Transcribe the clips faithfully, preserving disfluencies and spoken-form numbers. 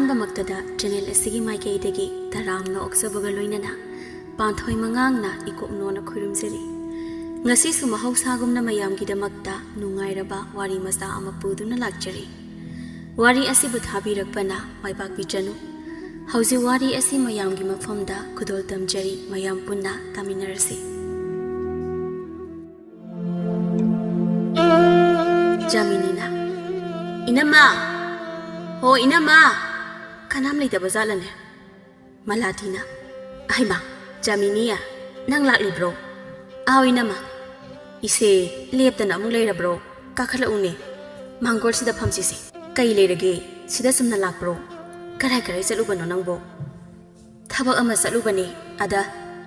ꯑꯍꯥꯟꯕꯃꯛꯇꯗ channel ꯑꯁꯤꯒꯤ ꯃꯥꯏꯀꯩꯗꯒꯤ ꯇꯔꯥꯝꯅ ꯑꯣꯛꯆꯕꯒ ꯂꯣꯏꯅꯅ ꯄꯥꯟꯊꯣꯏ ꯃꯉꯥꯡꯅ ꯏꯀꯣꯛꯅꯣꯅ ꯈꯨꯔꯨꯝꯖꯔꯤ꯫ ꯉꯁꯤꯁꯨ ꯃꯍꯧꯁꯥꯒꯨꯝꯅ ꯃꯌꯥꯝꯒꯤꯗꯃꯛꯇ ꯅꯨꯡꯉꯥꯏꯔꯕ ꯋꯥꯔꯤ ꯃꯆꯥ ꯑꯃ ꯄꯨꯗꯨꯅ ꯂꯥꯛꯆꯔꯤ꯫ ꯋꯥꯔꯤ ꯑꯁꯤꯕꯨ ꯊꯥꯕꯤꯔꯛꯄꯅ ꯃꯥꯏꯄꯥꯛꯄꯤꯖꯅꯨ꯫ ꯍꯧꯖꯤꯛ ꯋꯥꯔꯤ ꯑꯁꯤ ꯃꯌꯥꯝꯒꯤ ꯃꯐꯝꯗ ꯈꯨꯗꯣꯜ ꯇꯝꯖꯔꯤ, ꯃꯌꯥꯝ ꯄꯨꯟꯅ ꯇꯥꯃꯤꯟꯅꯔꯁꯤ꯫ ꯖꯥꯃꯤꯅꯤꯅ, "ꯏꯅꯝꯃ! ꯍꯣ ꯏꯅꯝꯃ! ꯀꯅꯥꯝ ꯂꯩꯇꯕ ꯖꯥꯠꯂꯅꯦ?" ꯃꯂꯥꯇꯤꯅ, "ꯑꯍꯩꯃꯥ, ꯖꯥꯃꯤꯅꯤ, ꯅꯪ ꯂꯥꯛꯂꯤꯕ꯭ꯔꯣ? ꯑꯥꯎ ꯏꯅꯝꯃ꯫ ꯏꯁꯦ, ꯂꯦꯞꯇꯅ ꯑꯃꯨꯛ ꯂꯩꯔꯕ꯭ꯔꯣ? ꯀꯥꯈꯠꯂꯛꯎꯅꯦ꯫ ꯃꯥꯡꯒꯣꯜꯁꯤꯗ ꯐꯝꯁꯤꯁꯦ꯫ ꯀꯩ ꯂꯩꯔꯒꯦ? ꯁꯤꯗ ꯆꯨꯝꯅ ꯂꯥꯛꯄ꯭ꯔꯣ? ꯀꯔꯥꯏ ꯀꯔꯥꯏ ꯆꯠꯂꯨꯕꯅꯣ ꯅꯪꯕꯣ?" "ꯊꯕꯛ ꯑꯃ ꯆꯠꯂꯨꯕꯅꯦ, ꯑꯗ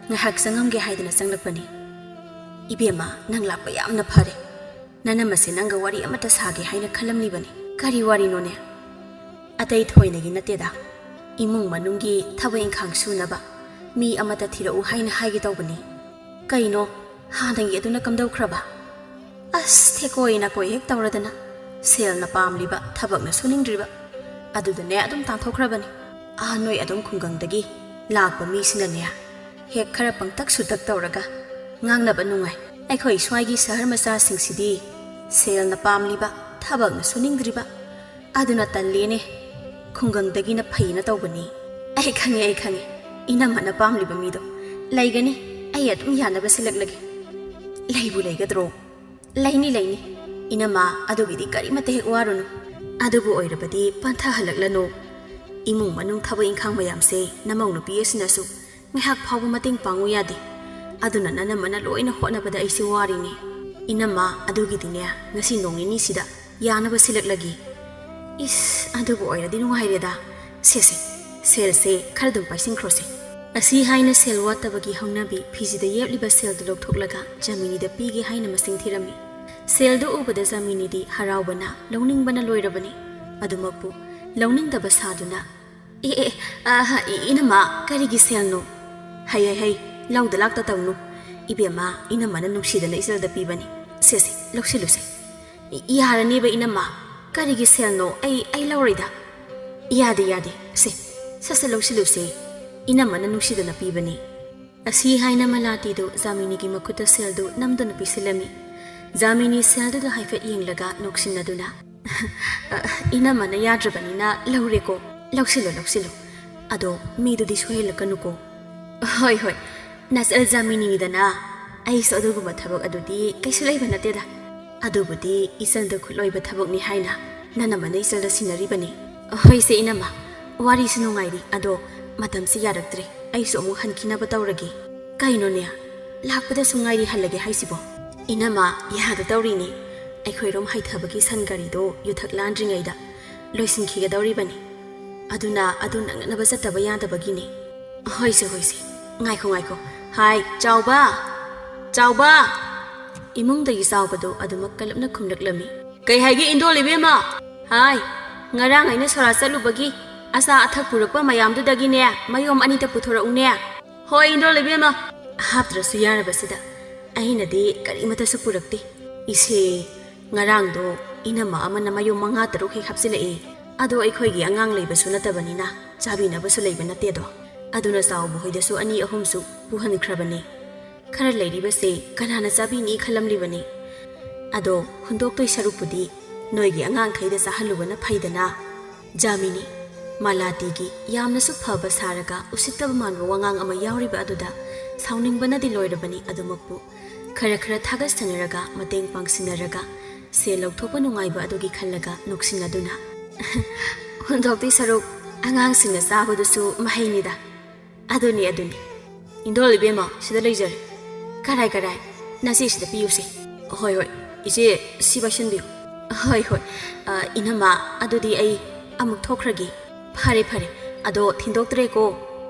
ꯉꯥꯏꯍꯥꯛ ꯆꯪꯉꯝꯒꯦ ꯍꯥꯏꯗꯅ ꯆꯪꯂꯛꯄꯅꯦ꯫" "ꯏꯕꯦꯝꯃ, ꯅꯪ ꯂꯥꯛꯄ ꯌꯥꯝꯅ ꯐꯔꯦ꯫ ꯅꯅꯝꯃꯁꯦ ꯅꯪꯒ ꯋꯥꯔꯤ ꯑꯃꯇ ꯁꯥꯒꯦ ꯍꯥꯏꯅ ꯈꯜꯂꯝꯂꯤꯕꯅꯤ꯫" "ꯀꯔꯤ ꯋꯥꯔꯤꯅꯣꯅꯦ?" "ꯑꯇꯩ ꯊꯣꯏꯅꯒꯤ ꯅꯠꯇꯦꯗ꯫ ꯏꯃꯨꯡ ꯃꯅꯨꯡꯒꯤ ꯊꯕꯛ ꯏꯪꯈꯥꯡ ꯁꯨꯅꯕ ꯃꯤ ꯑꯃꯇ ꯊꯤꯔꯛꯎ ꯍꯥꯏꯅ ꯍꯥꯏꯒꯦ ꯇꯧꯕꯅꯤ꯫" "ꯀꯩꯅꯣ, ꯍꯥꯟꯅꯒꯤ ꯑꯗꯨꯅ ꯀꯝꯗꯧꯈ꯭ꯔꯕ?" "ꯑꯁ, ꯊꯦꯀꯣꯏ ꯅꯥꯀꯣꯏ ꯍꯦꯛ ꯇꯧꯔꯗꯅ, ꯁꯦꯜꯅ ꯄꯥꯝꯂꯤꯕ, ꯊꯕꯛꯅ ꯁꯨꯅꯤꯡꯗ꯭ꯔꯤꯕ, ꯑꯗꯨꯗꯅꯦ ꯑꯗꯨꯝ ꯇꯥꯟꯊꯣꯛꯈ꯭ꯔꯕꯅꯤ꯫ ꯑꯥ, ꯅꯣꯏ ꯑꯗꯨꯝ ꯈꯨꯡꯒꯪꯗꯒꯤ ꯂꯥꯛꯄ ꯃꯤꯁꯤꯅꯅꯦ, ꯍꯦꯛ ꯈꯔ ꯄꯪꯇꯛ ꯁꯨꯇꯛ ꯇꯧꯔꯒ ꯉꯥꯡꯅꯕ ꯅꯨꯡꯉꯥꯏ꯫ ꯑꯩꯈꯣꯏ ꯁ꯭ꯋꯥꯏꯒꯤ ꯁꯍꯔ ꯃꯆꯥꯁꯤꯡꯁꯤꯗꯤ ꯁꯦꯜꯅ ꯄꯥꯝꯂꯤꯕ, ꯊꯕꯛꯅ ꯁꯨꯅꯤꯡꯗ꯭ꯔꯤꯕ, ꯑꯗꯨꯅ ꯇꯜꯂꯦꯅꯦ꯫ ꯈꯨꯡꯒꯪꯗꯒꯤꯅ ꯐꯩꯅ ꯇꯧꯕꯅꯤ꯫" "ꯑꯩ ꯈꯪꯉꯦ, ꯑꯩ ꯈꯪꯉꯦ꯫ ꯏꯅꯝꯃꯅ ꯄꯥꯝꯂꯤꯕ ꯃꯤꯗꯣ ꯂꯩꯒꯅꯤ꯫ ꯑꯩ ꯑꯗꯨꯝ ꯌꯥꯅꯕ ꯁꯤꯜꯂꯛꯂꯒꯦ꯫" "ꯂꯩꯕꯨ ꯂꯩꯒꯗ꯭ꯔꯣ?" "ꯂꯩꯅꯤ, ꯂꯩꯅꯤ꯫ ꯏꯅꯝꯃ, ꯑꯗꯨꯒꯤꯗꯤ ꯀꯔꯤꯃꯠꯇ ꯍꯦꯛ ꯋꯥꯔꯨꯅꯨ꯫ ꯑꯗꯨꯕꯨ ꯑꯣꯏꯔꯕꯗꯤ ꯄꯟꯊꯍꯜꯂꯛꯂꯅꯨ꯫ ꯏꯃꯨꯡ ꯃꯅꯨꯡ ꯊꯕꯛ ꯏꯪꯈꯥꯡ ꯃꯌꯥꯝꯁꯦ ꯅꯃꯧ ꯅꯨꯄꯤ ꯑꯁꯤꯅꯁꯨ ꯉꯥꯏꯍꯥꯛ ꯐꯥꯎꯕ ꯃꯇꯦꯡ ꯄꯥꯡꯉꯨ ꯌꯥꯗꯦ꯫ ꯑꯗꯨꯅ ꯅꯅꯝꯃꯅ ꯂꯣꯏꯅ ꯍꯣꯠꯅꯕꯗ ꯑꯩꯁꯦ ꯋꯥꯔꯤꯅꯤ꯫ ꯏꯅꯝꯃ, ꯑꯗꯨꯒꯤꯗꯤꯅꯦ, ꯉꯁꯤ ꯅꯣꯡ ꯅꯤꯅꯤꯁꯤꯗ ꯌꯥꯅꯕ ꯁꯤꯜꯂꯛꯂꯒꯦ꯫" "ꯏꯁ, ꯑꯗꯨꯕꯨ ꯑꯣꯏꯔꯗꯤ ꯅꯨꯡꯉꯥꯏꯔꯦꯗ꯫ ꯁꯦ, ꯁꯦ, ꯁꯦꯜꯁꯦ ꯈꯔ ꯑꯗꯨꯝ ꯄꯥꯏꯁꯤꯟꯈ꯭ꯔꯣꯁꯦ꯫" ꯑꯁꯤ ꯍꯥꯏꯅ ꯁꯦꯜ ꯋꯥꯠꯇꯕꯒꯤ ꯍꯧꯅꯕꯤ ꯐꯤꯖꯤꯗ ꯌꯦꯞꯂꯤꯕ ꯁꯦꯜꯗꯨ ꯂꯧꯊꯣꯛꯂꯒ ꯖꯥꯃꯤꯅꯤꯗ ꯄꯤꯒꯦ ꯍꯥꯏꯅ ꯃꯁꯤꯡ ꯊꯤꯔꯝꯃꯤ꯫ ꯁꯦꯜꯗꯨ ꯎꯕꯗ ꯖꯥꯃꯤꯅꯤꯗꯤ ꯍꯔꯥꯎꯕꯅ ꯂꯧꯅꯤꯡꯕꯅ ꯂꯣꯏꯔꯕꯅꯤ꯫ ꯑꯗꯨꯃꯛꯄꯨ ꯂꯧꯅꯤꯡꯗꯕ ꯁꯥꯗꯨꯅ, "ꯑꯦ, ꯑꯦ, ꯑ, ꯏ-, ꯏꯅꯝꯃ, ꯀꯔꯤꯒꯤ ꯁꯦꯜꯅꯣ? ꯍꯩ, ꯍꯩ, ꯍꯩ, ꯂꯧꯗ ꯂꯥꯛꯇ ꯇꯧꯅꯨ꯫ ꯏꯕꯦꯝꯃ, ꯏꯅꯝꯃꯅ ꯅꯨꯡꯁꯤꯗꯅ ꯏꯆꯜꯗ ꯄꯤꯕꯅꯤ꯫ ꯁꯦ, ꯁꯦ, ꯂꯧꯁꯤꯜꯂꯨꯁꯦ꯫" "ꯏ-, ꯌꯥꯔꯅꯦꯕ ꯏꯅꯝꯃ, ꯀꯔꯤꯒꯤ ꯁꯦꯜꯅꯣ? ꯑꯩ, ꯑꯩ ꯂꯧꯔꯣꯏꯗ꯫" "ꯌꯥꯗꯦ, ꯌꯥꯗꯦ, ꯁꯦ, ꯁꯠ ꯁꯠ ꯂꯧꯁꯤꯜꯂꯨꯁꯦ, ꯏꯅꯝꯃꯅ ꯅꯨꯡꯁꯤꯗꯅ ꯄꯤꯕꯅꯤ"꯫ ꯑꯁꯤ ꯍꯥꯏꯅ ꯃꯂꯥꯇꯤꯗꯨ ꯖꯥꯃꯤꯅꯤꯒꯤ ꯃꯈꯨꯠꯇ ꯁꯦꯜꯗꯨ ꯅꯝꯗꯨꯅ ꯄꯤꯁꯤꯜꯂꯝꯃꯤ꯫ ꯖꯥꯃꯤꯅꯤ ꯁꯦꯜꯗꯨꯗ ꯍꯥꯏꯐꯦꯠ ꯌꯦꯡꯂꯒ ꯅꯣꯛꯁꯤꯟꯅꯗꯨꯅ, "ꯑ, ꯏꯅꯝꯃꯅ ꯌꯥꯗ꯭ꯔꯕꯅꯤꯅ ꯂꯧꯔꯦꯀꯣ꯫ ꯂꯧꯁꯤꯜꯂꯣ, ꯂꯧꯁꯤꯜꯂꯣ꯫ ꯑꯗꯣ ꯃꯤꯗꯨꯗꯤ ꯁꯣꯏꯍꯜꯂꯛꯀꯅꯨꯀꯣ"꯫ "ꯍꯣꯏ, ꯍꯣꯏ, ꯅꯆꯜ ꯖꯥꯃꯤꯅꯤꯅꯤꯗꯅ꯫ ꯑꯩꯁꯨ ꯑꯗꯨꯒꯨꯝꯕ ꯊꯕꯛ ꯑꯗꯨꯗꯤ ꯀꯩꯁꯨ ꯂꯩꯕ ꯅꯠꯇꯦꯗ꯫ ꯑꯗꯨꯕꯨꯗꯤ ꯏꯆꯜꯗ ꯈꯨꯠꯂꯣꯏꯕ ꯊꯕꯛꯅꯤ ꯍꯥꯏꯅ ꯅꯅꯝꯃꯅ ꯏꯆꯜꯗ ꯁꯤꯟꯅꯔꯤꯕꯅꯤ"꯫ "ꯍꯣꯏꯁꯦ ꯏꯅꯝꯃ, ꯋꯥꯔꯤꯁꯨ ꯅꯨꯡꯉꯥꯏꯔꯤ, ꯑꯗꯣ ꯃꯇꯝꯁꯤ ꯌꯥꯔꯛꯇ꯭ꯔꯦ, ꯑꯩꯁꯨ ꯑꯃꯨꯛ ꯍꯟꯈꯤꯅꯕ ꯇꯧꯔꯒꯦ"꯫ "ꯀꯩꯅꯣꯅꯦ, ꯂꯥꯛꯄꯗꯁꯨ ꯉꯥꯏꯔꯤ ꯍꯜꯂꯒꯦ ꯍꯥꯏꯁꯤꯕꯣ?" "ꯏꯅꯝꯃ, ꯌꯥꯗ ꯇꯧꯔꯤꯅꯦ꯫ ꯑꯩꯈꯣꯏꯔꯣꯝ ꯍꯥꯏꯊꯕꯒꯤ ꯁꯟ ꯒꯥꯔꯤꯗꯣ ꯌꯨꯊꯛ ꯂꯥꯟꯗ꯭ꯔꯤꯉꯩꯗ ꯂꯣꯏꯁꯤꯟꯈꯤꯒꯗꯧꯔꯤꯕꯅꯤ꯫ ꯑꯗꯨꯅ ꯑꯗꯨ ꯅꯪꯅꯅꯕ ꯆꯠꯇꯕ ꯌꯥꯗꯕꯒꯤꯅꯦ"꯫ "ꯍꯣꯏꯁꯦ, ꯍꯣꯏꯁꯦ꯫ ꯉꯥꯏꯈꯣ, ꯉꯥꯏꯈꯣ꯫ ꯍꯥꯏ, ꯆꯥꯎꯕ! ꯆꯥꯎꯕ!" ꯏꯃꯨꯡꯗꯒꯤ ꯆꯥꯎꯕꯗꯣ ꯑꯗꯨꯃꯛ ꯀꯂꯞꯅ ꯈꯨꯝꯂꯛꯂꯝꯃꯤ꯫ "ꯀꯩ ꯍꯥꯏꯒꯦ, ꯏꯟꯗꯣꯜ ꯏꯕꯦꯝꯃ?" "ꯍꯥꯏ, ꯉꯔꯥꯡ ꯑꯩꯅ ꯁꯣꯔꯥ ꯆꯠꯂꯨꯕꯒꯤ ꯑꯆꯥ ꯑꯊꯛ ꯄꯨꯔꯛꯄ ꯃꯌꯥꯝꯗꯨꯗꯒꯤꯅꯦ, ꯃꯌꯣꯝ ꯑꯅꯤꯇ ꯄꯨꯊꯣꯔꯛꯎꯅꯦ"꯫ "ꯍꯣꯏ, ꯏꯟꯗꯣꯜ ꯏꯕꯦꯝꯃ"꯫ ꯍꯥꯞꯇ꯭ꯔꯁꯨ ꯌꯥꯔꯕꯁꯤꯗ ꯑꯩꯅꯗꯤ ꯀꯔꯤꯃꯠꯇꯁꯨ ꯄꯨꯔꯛꯇꯦ꯫ "ꯏꯆꯦ, ꯉꯔꯥꯡꯗꯣ ꯏꯅꯝꯃ ꯑꯃꯅ ꯃꯌꯣꯝ ꯃꯉꯥ ꯇꯔꯨꯛ ꯍꯦꯛ ꯍꯥꯞꯆꯤꯜꯂꯛꯑꯦ꯫ ꯑꯗꯣ ꯑꯩꯈꯣꯏꯒꯤ ꯑꯉꯥꯡ ꯂꯩꯕꯁꯨ ꯅꯠꯇꯕꯅꯤꯅ ꯆꯥꯕꯤꯅꯕꯁꯨ ꯂꯩꯕ ꯅꯠꯇꯦꯗꯣ꯫ ꯑꯗꯨꯅ ꯆꯥꯎꯕ ꯍꯣꯏꯗꯁꯨ ꯑꯅꯤ ꯑꯍꯨꯝꯁꯨ ꯄꯨꯍꯟꯈ꯭ꯔꯕꯅꯦ꯫ ꯈꯔ ꯂꯩꯔꯤꯕꯁꯦ ꯀꯅꯥꯅ ꯆꯥꯕꯤꯅꯤ ꯈꯜꯂꯝꯂꯤꯕꯅꯤ꯫ ꯑꯗꯣ ꯍꯨꯟꯗꯣꯛꯇꯣꯏ ꯁꯔꯨꯛꯄꯨꯗꯤ ꯅꯣꯏꯒꯤ ꯑꯉꯥꯡꯈꯩꯗ ꯆꯥꯍꯜꯂꯨꯕꯅ ꯐꯩꯗꯅ"꯫ ꯖꯥꯃꯤꯅꯤ, ꯃꯥꯂꯥꯇꯤꯒꯤ ꯌꯥꯝꯅꯁꯨ ꯐꯕ ꯁꯥꯔꯒ ꯎꯁꯤꯠꯇꯕ ꯃꯥꯟꯕ ꯋꯥꯉꯥꯡ ꯑꯃ ꯌꯥꯎꯔꯤꯕ ꯑꯗꯨꯗ ꯁꯥꯎꯅꯤꯡꯕꯅꯗꯤ ꯂꯣꯏꯔꯕꯅꯤ꯫ ꯑꯗꯨꯃꯛꯄꯨ ꯈꯔ ꯈꯔ ꯊꯥꯒꯠꯁꯟꯅꯔꯒ, ꯃꯇꯦꯡ ꯄꯥꯡꯁꯤꯟꯅꯔꯒ ꯁꯦꯜ ꯂꯧꯊꯣꯛꯄ ꯅꯨꯡꯉꯥꯏꯕ ꯑꯗꯨꯒꯤ ꯈꯜꯂꯒ ꯅꯣꯛꯁꯤꯟꯅꯗꯨꯅ, "ꯍꯨꯟꯗꯣꯛꯇꯣꯏ ꯁꯔꯨꯛ ꯑꯉꯥꯡꯁꯤꯡꯅ ꯆꯥꯕꯗꯨꯁꯨ ꯃꯍꯩꯅꯤꯗ"꯫ "ꯑꯗꯨꯅꯤ, ꯑꯗꯨꯅꯤ꯫ ꯏꯟꯗꯣꯜ ꯏꯕꯦꯝꯃ, ꯁꯤꯗ ꯂꯩꯖꯔꯦ"꯫ "ꯀꯔꯥꯏ, ꯀꯔꯥꯏ?" "ꯅꯆꯦꯁꯤꯗ ꯄꯤꯌꯨꯁꯦ"꯫ "ꯍꯣꯏ, ꯍꯣꯏ꯫ ꯏꯆꯦ, ꯁꯤ ꯄꯥꯏꯁꯤꯟꯕꯤꯌꯨ"꯫ "ꯍꯣꯏ, ꯍꯣꯏ꯫ ꯑ, ꯏꯅꯝꯃ, ꯑꯗꯨꯗꯤ ꯑꯩ ꯑꯃꯨꯛ ꯊꯣꯛꯈ꯭ꯔꯒꯦ"꯫ "ꯐꯔꯦ, ꯐꯔꯦ꯫ ꯑꯗꯣ ꯊꯤꯟꯗꯣꯛꯇ꯭ꯔꯦꯀꯣ"꯫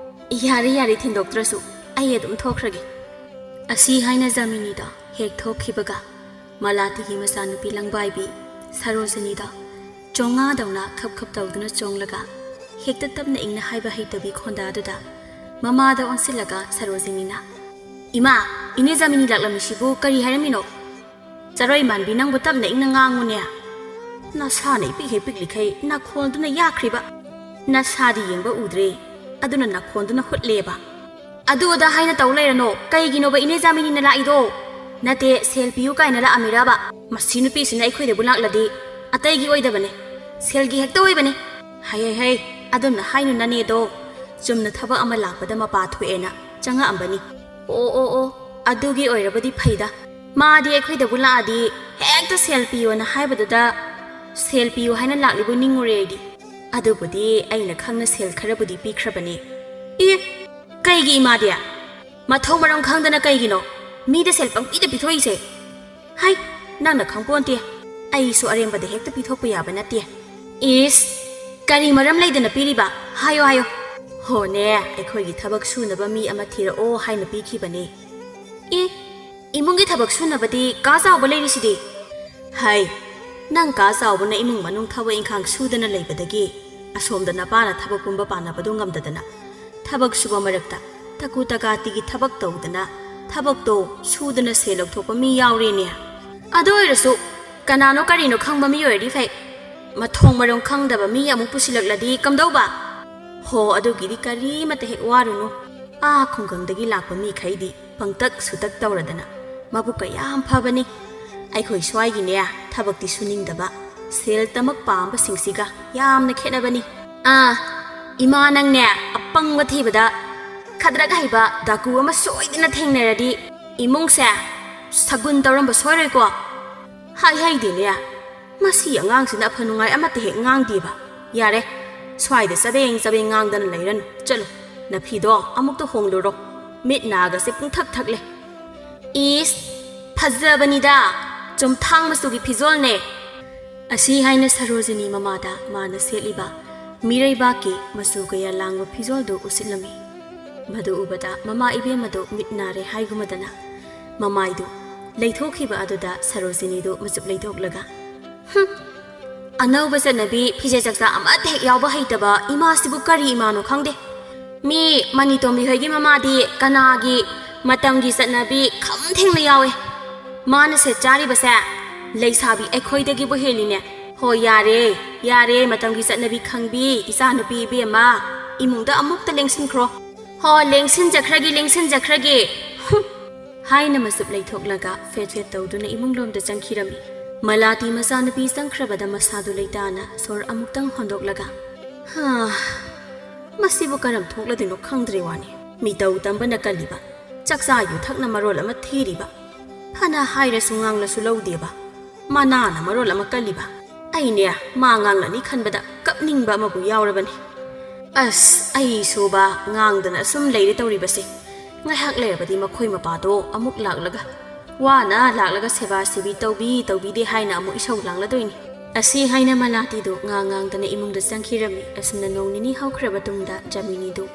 "ꯌꯥꯔꯦ, ꯌꯥꯔꯦ, ꯊꯤꯟꯗꯣꯛꯇ꯭ꯔꯁꯨ꯫ ꯑꯩ ꯑꯗꯨꯝ ꯊꯣꯛꯈ꯭ꯔꯒꯦ"꯫ ꯑꯁꯤ ꯍꯥꯏꯅ ꯖꯥꯃꯤꯅꯤꯗꯣ ꯍꯦꯛ ꯊꯣꯛꯈꯤꯕꯒ, ꯃꯂꯥꯇꯤꯒꯤ ꯃꯆꯥꯅꯨꯄꯤ ꯂꯪꯕꯥꯏꯕꯤ ꯁꯔꯣꯖꯤꯅꯤꯗꯣ ꯆꯣꯉꯥꯗꯧꯅ ꯈꯞ ꯈꯞ ꯇꯧꯗꯨꯅ ꯆꯣꯡꯂꯒ, ꯍꯦꯛꯇ ꯇꯞꯅ ꯏꯪꯅ ꯍꯥꯏꯕ ꯍꯩꯇꯕꯤ ꯈꯣꯟꯗꯥꯗꯨꯗ ꯃꯃꯥꯗ ꯑꯣꯟꯁꯤꯜꯂꯒ ꯁꯔꯣꯖꯤꯅꯤꯅ, "ꯏꯃꯥ, ꯏꯅꯦ ꯖꯥꯃꯤꯅꯤ ꯂꯥꯛꯂꯝꯃꯤꯁꯤꯕꯨ ꯀꯔꯤ ꯍꯥꯏꯔꯝꯃꯤꯅꯣ? ꯆꯔꯣꯏ ꯃꯥꯟꯕꯤ, ꯅꯪꯕꯨ ꯇꯞꯅ ꯏꯪꯅ ꯉꯥꯡꯉꯨꯅꯦ꯫ ꯅꯁꯥꯅ ꯏꯄꯤꯛ ꯍꯦꯛ ꯄꯤꯛꯂꯤꯈꯩ ꯅꯥꯈꯣꯟꯗꯨꯅ ꯌꯥꯈ꯭ꯔꯤꯕ"꯫ ꯅꯁꯥꯗꯤ ꯌꯦꯡꯕ ꯎꯗ꯭ꯔꯦ, ꯑꯗꯨꯅ ꯅꯈꯣꯟꯗꯨꯅ ꯍꯨꯠꯂꯦꯕ꯫ ꯑꯗꯨ ꯑꯗꯥ ꯍꯥꯏꯅ ꯇꯧ ꯂꯩꯔꯅꯣ꯫ ꯀꯩꯒꯤꯅꯣꯕ ꯏꯅꯦ ꯖꯥꯃꯤꯅꯤꯅ ꯂꯥꯛꯏꯗꯣ? ꯅꯠꯇꯦ, ꯁꯦꯜ ꯄꯤꯌꯨ ꯀꯥꯏꯅ ꯂꯥꯛꯑꯝꯃꯤꯔꯕ? ꯃꯁꯤ ꯅꯨꯄꯤꯁꯤꯅ ꯑꯩꯈꯣꯏꯗꯕꯨ ꯂꯥꯛꯂꯗꯤ ꯑꯇꯩꯒꯤ ꯑꯣꯏꯗꯕꯅꯦ, ꯁꯦꯜꯒꯤ ꯍꯦꯛꯇ ꯑꯣꯏꯕꯅꯦ꯫ ꯍꯩ ꯍꯩ ꯍꯩ, ꯑꯗꯨꯝꯅ ꯍꯥꯏꯅꯨ ꯅꯅꯦꯗꯣ꯫ ꯆꯨꯝꯅ ꯊꯕꯛ ꯑꯃ ꯂꯥꯛꯄꯗ ꯃꯄꯥ ꯊꯣꯛꯑꯦꯅ ꯆꯪꯉꯛꯑꯝꯕꯅꯤ꯫ ꯑꯣ ꯑꯣ ꯑꯣ, ꯑꯗꯨꯒꯤ ꯑꯣꯏꯔꯕꯗꯤ ꯐꯩꯗ꯫ ꯃꯥꯗꯤ ꯑꯩꯈꯣꯏꯗꯕꯨ ꯂꯥꯛꯑꯗꯤ ꯍꯦꯛꯇ ꯁꯦꯜ ꯄꯤꯌꯣꯅ ꯍꯥꯏꯕꯗꯨꯗ ꯁꯦꯜ ꯄꯤꯌꯨ ꯍꯥꯏꯅ ꯂꯥꯛꯂꯤꯕꯨ ꯅꯤꯡꯉꯨꯔꯦ ꯑꯩꯗꯤ꯫ ꯑꯗꯨꯕꯨꯗꯤ ꯑꯩꯅ ꯈꯪꯅ ꯁꯦꯜ ꯈꯔꯕꯨꯗꯤ ꯄꯤꯈ꯭ꯔꯕꯅꯤ꯫ ꯏ, ꯀꯩꯒꯤ ꯏꯃꯥꯗꯤ? ꯃꯊꯧ ꯃꯔꯝ ꯈꯪꯗꯅ ꯀꯩꯒꯤꯅꯣ ꯃꯤꯗ ꯁꯦꯜ ꯄꯪꯄꯤꯗ ꯄꯤꯊꯣꯛꯏꯁꯦ? ꯍꯥꯏ, ꯅꯪꯅ ꯈꯪꯄꯣꯟꯇꯦ꯫ ꯑꯩꯁꯨ ꯑꯔꯦꯝꯕꯗ ꯍꯦꯛꯇ ꯄꯤꯊꯣꯛꯄ ꯌꯥꯕ ꯅꯠꯇꯦ꯫ ꯏꯁ, ꯀꯔꯤ ꯃꯔꯝ ꯂꯩꯗꯅ ꯄꯤꯔꯤꯕ? ꯍꯥꯏꯌꯣ, ꯍꯥꯏꯌꯣ꯫ ꯍꯣꯅꯦ, ꯑꯩꯈꯣꯏꯒꯤ ꯊꯕꯛ ꯁꯨꯅꯕ ꯃꯤ ꯑꯃ ꯊꯤꯔꯛꯑꯣ ꯍꯥꯏꯅ ꯄꯤꯈꯤꯕꯅꯦ꯫ ꯏ, ꯏꯃꯨꯡꯒꯤ ꯊꯕꯛ ꯁꯨꯅꯕꯗꯤ ꯀꯥ ꯆꯥꯎꯕ ꯂꯩꯔꯤꯁꯤꯗꯤ꯫ ꯍꯥꯏ, ꯅꯪ ꯀꯥ ꯆꯥꯎꯕꯅ ꯏꯃꯨꯡ ꯃꯅꯨꯡ ꯊꯕꯛ ꯏꯪꯈꯥꯡ ꯁꯨꯗꯅ ꯂꯩꯕꯗꯒꯤ ꯑꯁꯣꯝꯗ ꯅꯄꯥꯅ ꯊꯕꯛ ꯄꯨꯝꯕ ꯄꯥꯟꯅꯕꯗꯨ ꯉꯝꯗꯗꯅ ꯊꯕꯛ ꯁꯨꯕ ꯃꯔꯛꯇ ꯇꯀꯨ ꯇꯀꯥꯇꯤꯒꯤ ꯊꯕꯛ ꯇꯧꯗꯅ ꯊꯕꯛꯇꯣ ꯁꯨꯗꯅ ꯁꯦꯜ ꯂꯧꯊꯣꯛꯄ ꯃꯤ ꯌꯥꯎꯔꯦꯅꯦ꯫ ꯑꯗꯨ ꯑꯣꯏꯔꯁꯨ ꯀꯅꯥꯅꯣ ꯀꯔꯤꯅꯣ ꯈꯪꯕ ꯃꯤ ꯑꯣꯏꯔꯗꯤ ꯐꯩ꯫ ꯃꯊꯣꯡ ꯃꯔꯝ ꯈꯪꯗꯕ ꯃꯤ ꯑꯃꯨꯛ ꯄꯨꯁꯤꯜꯂꯛꯂꯗꯤ ꯀꯝꯗꯧꯕ? ꯍꯣ, ꯑꯗꯨꯒꯤꯗꯤ ꯀꯔꯤꯃꯠꯇ ꯍꯦꯛ ꯋꯥꯔꯨꯅꯨ꯫ ꯑꯥ ꯈꯨꯡꯒꯪꯗꯒꯤ ꯂꯥꯛꯄ ꯃꯤꯈꯩꯗꯤ ꯄꯪꯇꯛ ꯁꯨꯇꯛ ꯇꯧꯔꯗꯅ ꯃꯕꯨꯛꯀ ꯌꯥꯝ ꯐꯕꯅꯤ꯫ ꯑꯩꯈꯣꯏ ꯁ꯭ꯋꯥꯏꯒꯤꯅꯦ ꯊꯕꯛꯇꯤ ꯁꯨꯅꯤꯡꯗꯕ, ꯁꯦꯜ ꯇꯃꯛ ꯄꯥꯝꯕꯁꯤꯡꯁꯤꯒ ꯌꯥꯝꯅ ꯈꯦꯠꯅꯕꯅꯤ꯫ ꯑꯥ, ꯏꯃꯥ ꯅꯪꯅꯦ ꯑꯄꯪꯕ ꯊꯤꯕꯗ ꯈꯗ꯭ꯔꯛ ꯍꯩꯕ ꯗꯥꯀꯨ ꯑꯃ ꯁꯣꯏꯗꯅ ꯊꯦꯡꯅꯔꯗꯤ ꯏꯃꯨꯡꯁꯦ ꯁꯒꯨꯟ ꯇꯧꯔꯝꯕ ꯁꯣꯏꯔꯣꯏꯀꯣ꯫ ꯍꯥꯏ ꯍꯩꯗꯦꯅꯦ, ꯃꯁꯤ ꯑꯉꯥꯡꯁꯤꯅ ꯑꯐ ꯅꯨꯡꯉꯥꯏ ꯑꯃꯠꯇ ꯍꯦꯛ ꯉꯥꯡꯗꯦꯕ꯫ ꯌꯥꯔꯦ, ꯁ꯭ꯋꯥꯏꯗ ꯆꯕꯦꯡ ꯆꯕꯦꯡ ꯉꯥꯡꯗꯅ ꯂꯩꯔꯅꯨ꯫ ꯆꯠꯂꯣ, ꯅꯐꯤꯗꯣ ꯑꯃꯨꯛꯇ ꯍꯣꯡꯂꯨꯔꯣ꯫ ꯃꯤꯠ ꯅꯥꯒꯁꯦ ꯄꯨꯡꯊꯛ ꯊꯛꯂꯦ꯫ ꯏꯁ, ꯐꯖꯕꯅꯤꯗ, ꯆꯨꯝꯊꯥꯡ ꯃꯆꯨꯒꯤ ꯐꯤꯖꯣꯜꯅꯦ꯫ ꯑꯁꯤ ꯍꯥꯏꯅ ꯁꯔꯣꯖꯤꯅꯤ ꯃꯃꯥꯗ ꯃꯥꯅ ꯁꯦꯠꯂꯤꯕ ꯃꯤꯔꯩꯕꯥꯛꯀꯤ ꯃꯆꯨ ꯀꯌꯥ ꯂꯥꯡꯕ ꯐꯤꯖꯣꯜꯗꯨ ꯎꯁꯤꯠꯂꯝꯃꯤ꯫ ꯃꯗꯨ ꯎꯕꯗ ꯃꯃꯥ ꯏꯕꯦꯝꯃꯗꯨ ꯃꯤꯠ ꯅꯥꯔꯦ ꯍꯥꯏꯒꯨꯝꯃꯗꯅ ꯃꯃꯥꯏꯗꯨ ꯂꯩꯊꯣꯛꯈꯤꯕ ꯑꯗꯨꯗ ꯁꯔꯣꯖꯤꯅꯤꯗꯨ ꯃꯆꯨꯞ ꯂꯩꯊꯣꯛꯂꯒ, "ꯍꯨꯝ, ꯑꯅꯧꯕ ꯆꯠꯅꯕꯤ ꯐꯤꯖꯦꯠ ꯆꯛꯆꯥ ꯑꯃꯠꯇ ꯍꯦꯛ ꯌꯥꯎꯕ ꯍꯩꯇꯕ ꯏꯃꯥꯁꯤꯕꯨ ꯀꯔꯤ ꯏꯃꯥꯅꯣ ꯈꯪꯗꯦ꯫ ꯃꯤ ꯃꯅꯤꯇꯣꯝꯕꯤ ꯍꯣꯏꯒꯤ ꯃꯃꯥꯗꯤ ꯀꯅꯥꯒꯤ ꯃꯇꯝꯒꯤ ꯆꯠꯅꯕꯤ ꯈꯝ ꯊꯦꯡꯅ ꯌꯥꯎꯋꯦ꯫ ꯃꯥꯅ ꯁꯦꯠ ꯆꯥꯔꯤꯕꯁꯦ ꯂꯩꯁꯥꯕꯤ ꯑꯩꯈꯣꯏꯗꯒꯤꯕꯨ ꯍꯦꯜꯂꯤꯅꯦ꯫ "ꯍꯣ, ꯌꯥꯔꯦ, ꯌꯥꯔꯦ, ꯃꯇꯝꯒꯤ ꯆꯠꯅꯕꯤ ꯈꯪꯕꯤ ꯏꯆꯥꯅꯨꯄꯤ ꯏꯕꯦꯝꯃ, ꯏꯃꯨꯡꯗ ꯑꯃꯨꯛꯇ ꯂꯦꯡꯁꯤꯟꯈ꯭ꯔꯣ꯫ ꯍꯣ, ꯂꯦꯡꯁꯤꯟꯖꯈ꯭ꯔꯒꯦ, ꯂꯦꯡꯁꯤꯟꯖꯈ꯭ꯔꯒꯦ꯫ ꯍꯨꯝ!" ꯍꯥꯏꯅ ꯃꯆꯨꯞ ꯂꯩꯊꯣꯛꯂꯒ ꯐꯦꯠ ꯐꯦꯠ ꯇꯧꯗꯨꯅ ꯏꯃꯨꯡꯂꯣꯝꯗ ꯆꯪꯈꯤꯔꯝꯃꯤ꯫ ꯃꯂꯥꯇꯤ ꯃꯆꯥꯅꯨꯄꯤ ꯆꯪꯈ꯭ꯔꯕꯗ ꯃꯁꯥꯗꯨ ꯂꯩꯇꯥꯅ ꯁꯣꯔ ꯑꯃꯨꯛꯇꯪ ꯍꯣꯟꯗꯣꯛꯂꯒ, "ꯍꯥ, ꯃꯁꯤꯕꯨ ꯀꯔꯝ ꯊꯣꯛꯂꯗꯣꯏꯅꯣ ꯈꯪꯗ꯭ꯔꯦ ꯋꯥꯅꯤ꯫ ꯃꯤꯇꯧ ꯇꯝꯕꯅ ꯀꯜꯂꯤꯕ, ꯆꯥꯛꯆꯥ ꯌꯨꯊꯛꯅ ꯃꯔꯣꯜ ꯑꯃ ꯊꯤꯔꯤꯕ, ꯐꯅ ꯍꯥꯏꯔꯁꯨ ꯉꯥꯡꯂꯁꯨ ꯂꯧꯗꯦꯕ, ꯃꯅꯥꯅ ꯃꯔꯣꯜ ꯑꯃ ꯀꯜꯂꯤꯕ꯫ ꯑꯩꯅꯦ, ꯃꯥ ꯉꯥꯡꯂꯅꯤ ꯈꯟꯕꯗ ꯀꯞꯅꯤꯡꯕ ꯑꯃꯕꯨ ꯌꯥꯎꯔꯕꯅꯤ꯫ ꯑꯁ, ꯑꯩꯁꯨꯕ ꯉꯥꯡꯗꯅ ꯑꯁꯨꯝ ꯂꯩꯔꯦ ꯇꯧꯔꯤꯕꯁꯦ꯫ ꯉꯥꯏꯍꯥꯛ ꯂꯩꯔꯕꯗꯤ ꯃꯈꯣꯏ ꯃꯄꯥꯗꯣ ꯑꯃꯨꯛ ꯂꯥꯛꯂꯒ, ꯋꯥꯅ ꯂꯥꯛꯂꯒ ꯁꯦꯕꯥ ꯁꯦꯕꯤ ꯇꯧꯕꯤ ꯇꯧꯕꯤꯗꯦ ꯍꯥꯏꯅ ꯑꯃꯨꯛ ꯏꯁꯧ ꯂꯥꯡꯂꯗꯣꯏꯅꯤ"꯫ ꯑꯁꯤ ꯍꯥꯏꯅ ꯃꯂꯥꯇꯤꯗꯨ ꯉꯥꯡ ꯉꯥꯡꯗꯅ ꯏꯃꯨꯡꯗ ꯆꯪꯈꯤꯔꯝꯃꯤ꯫ ꯑꯁꯨꯝꯅ ꯅꯣꯡ ꯅꯤꯅꯤ ꯍꯧꯈ꯭ꯔꯕ ꯇꯨꯡꯗ ꯖꯥꯃꯤꯅꯤꯗꯨ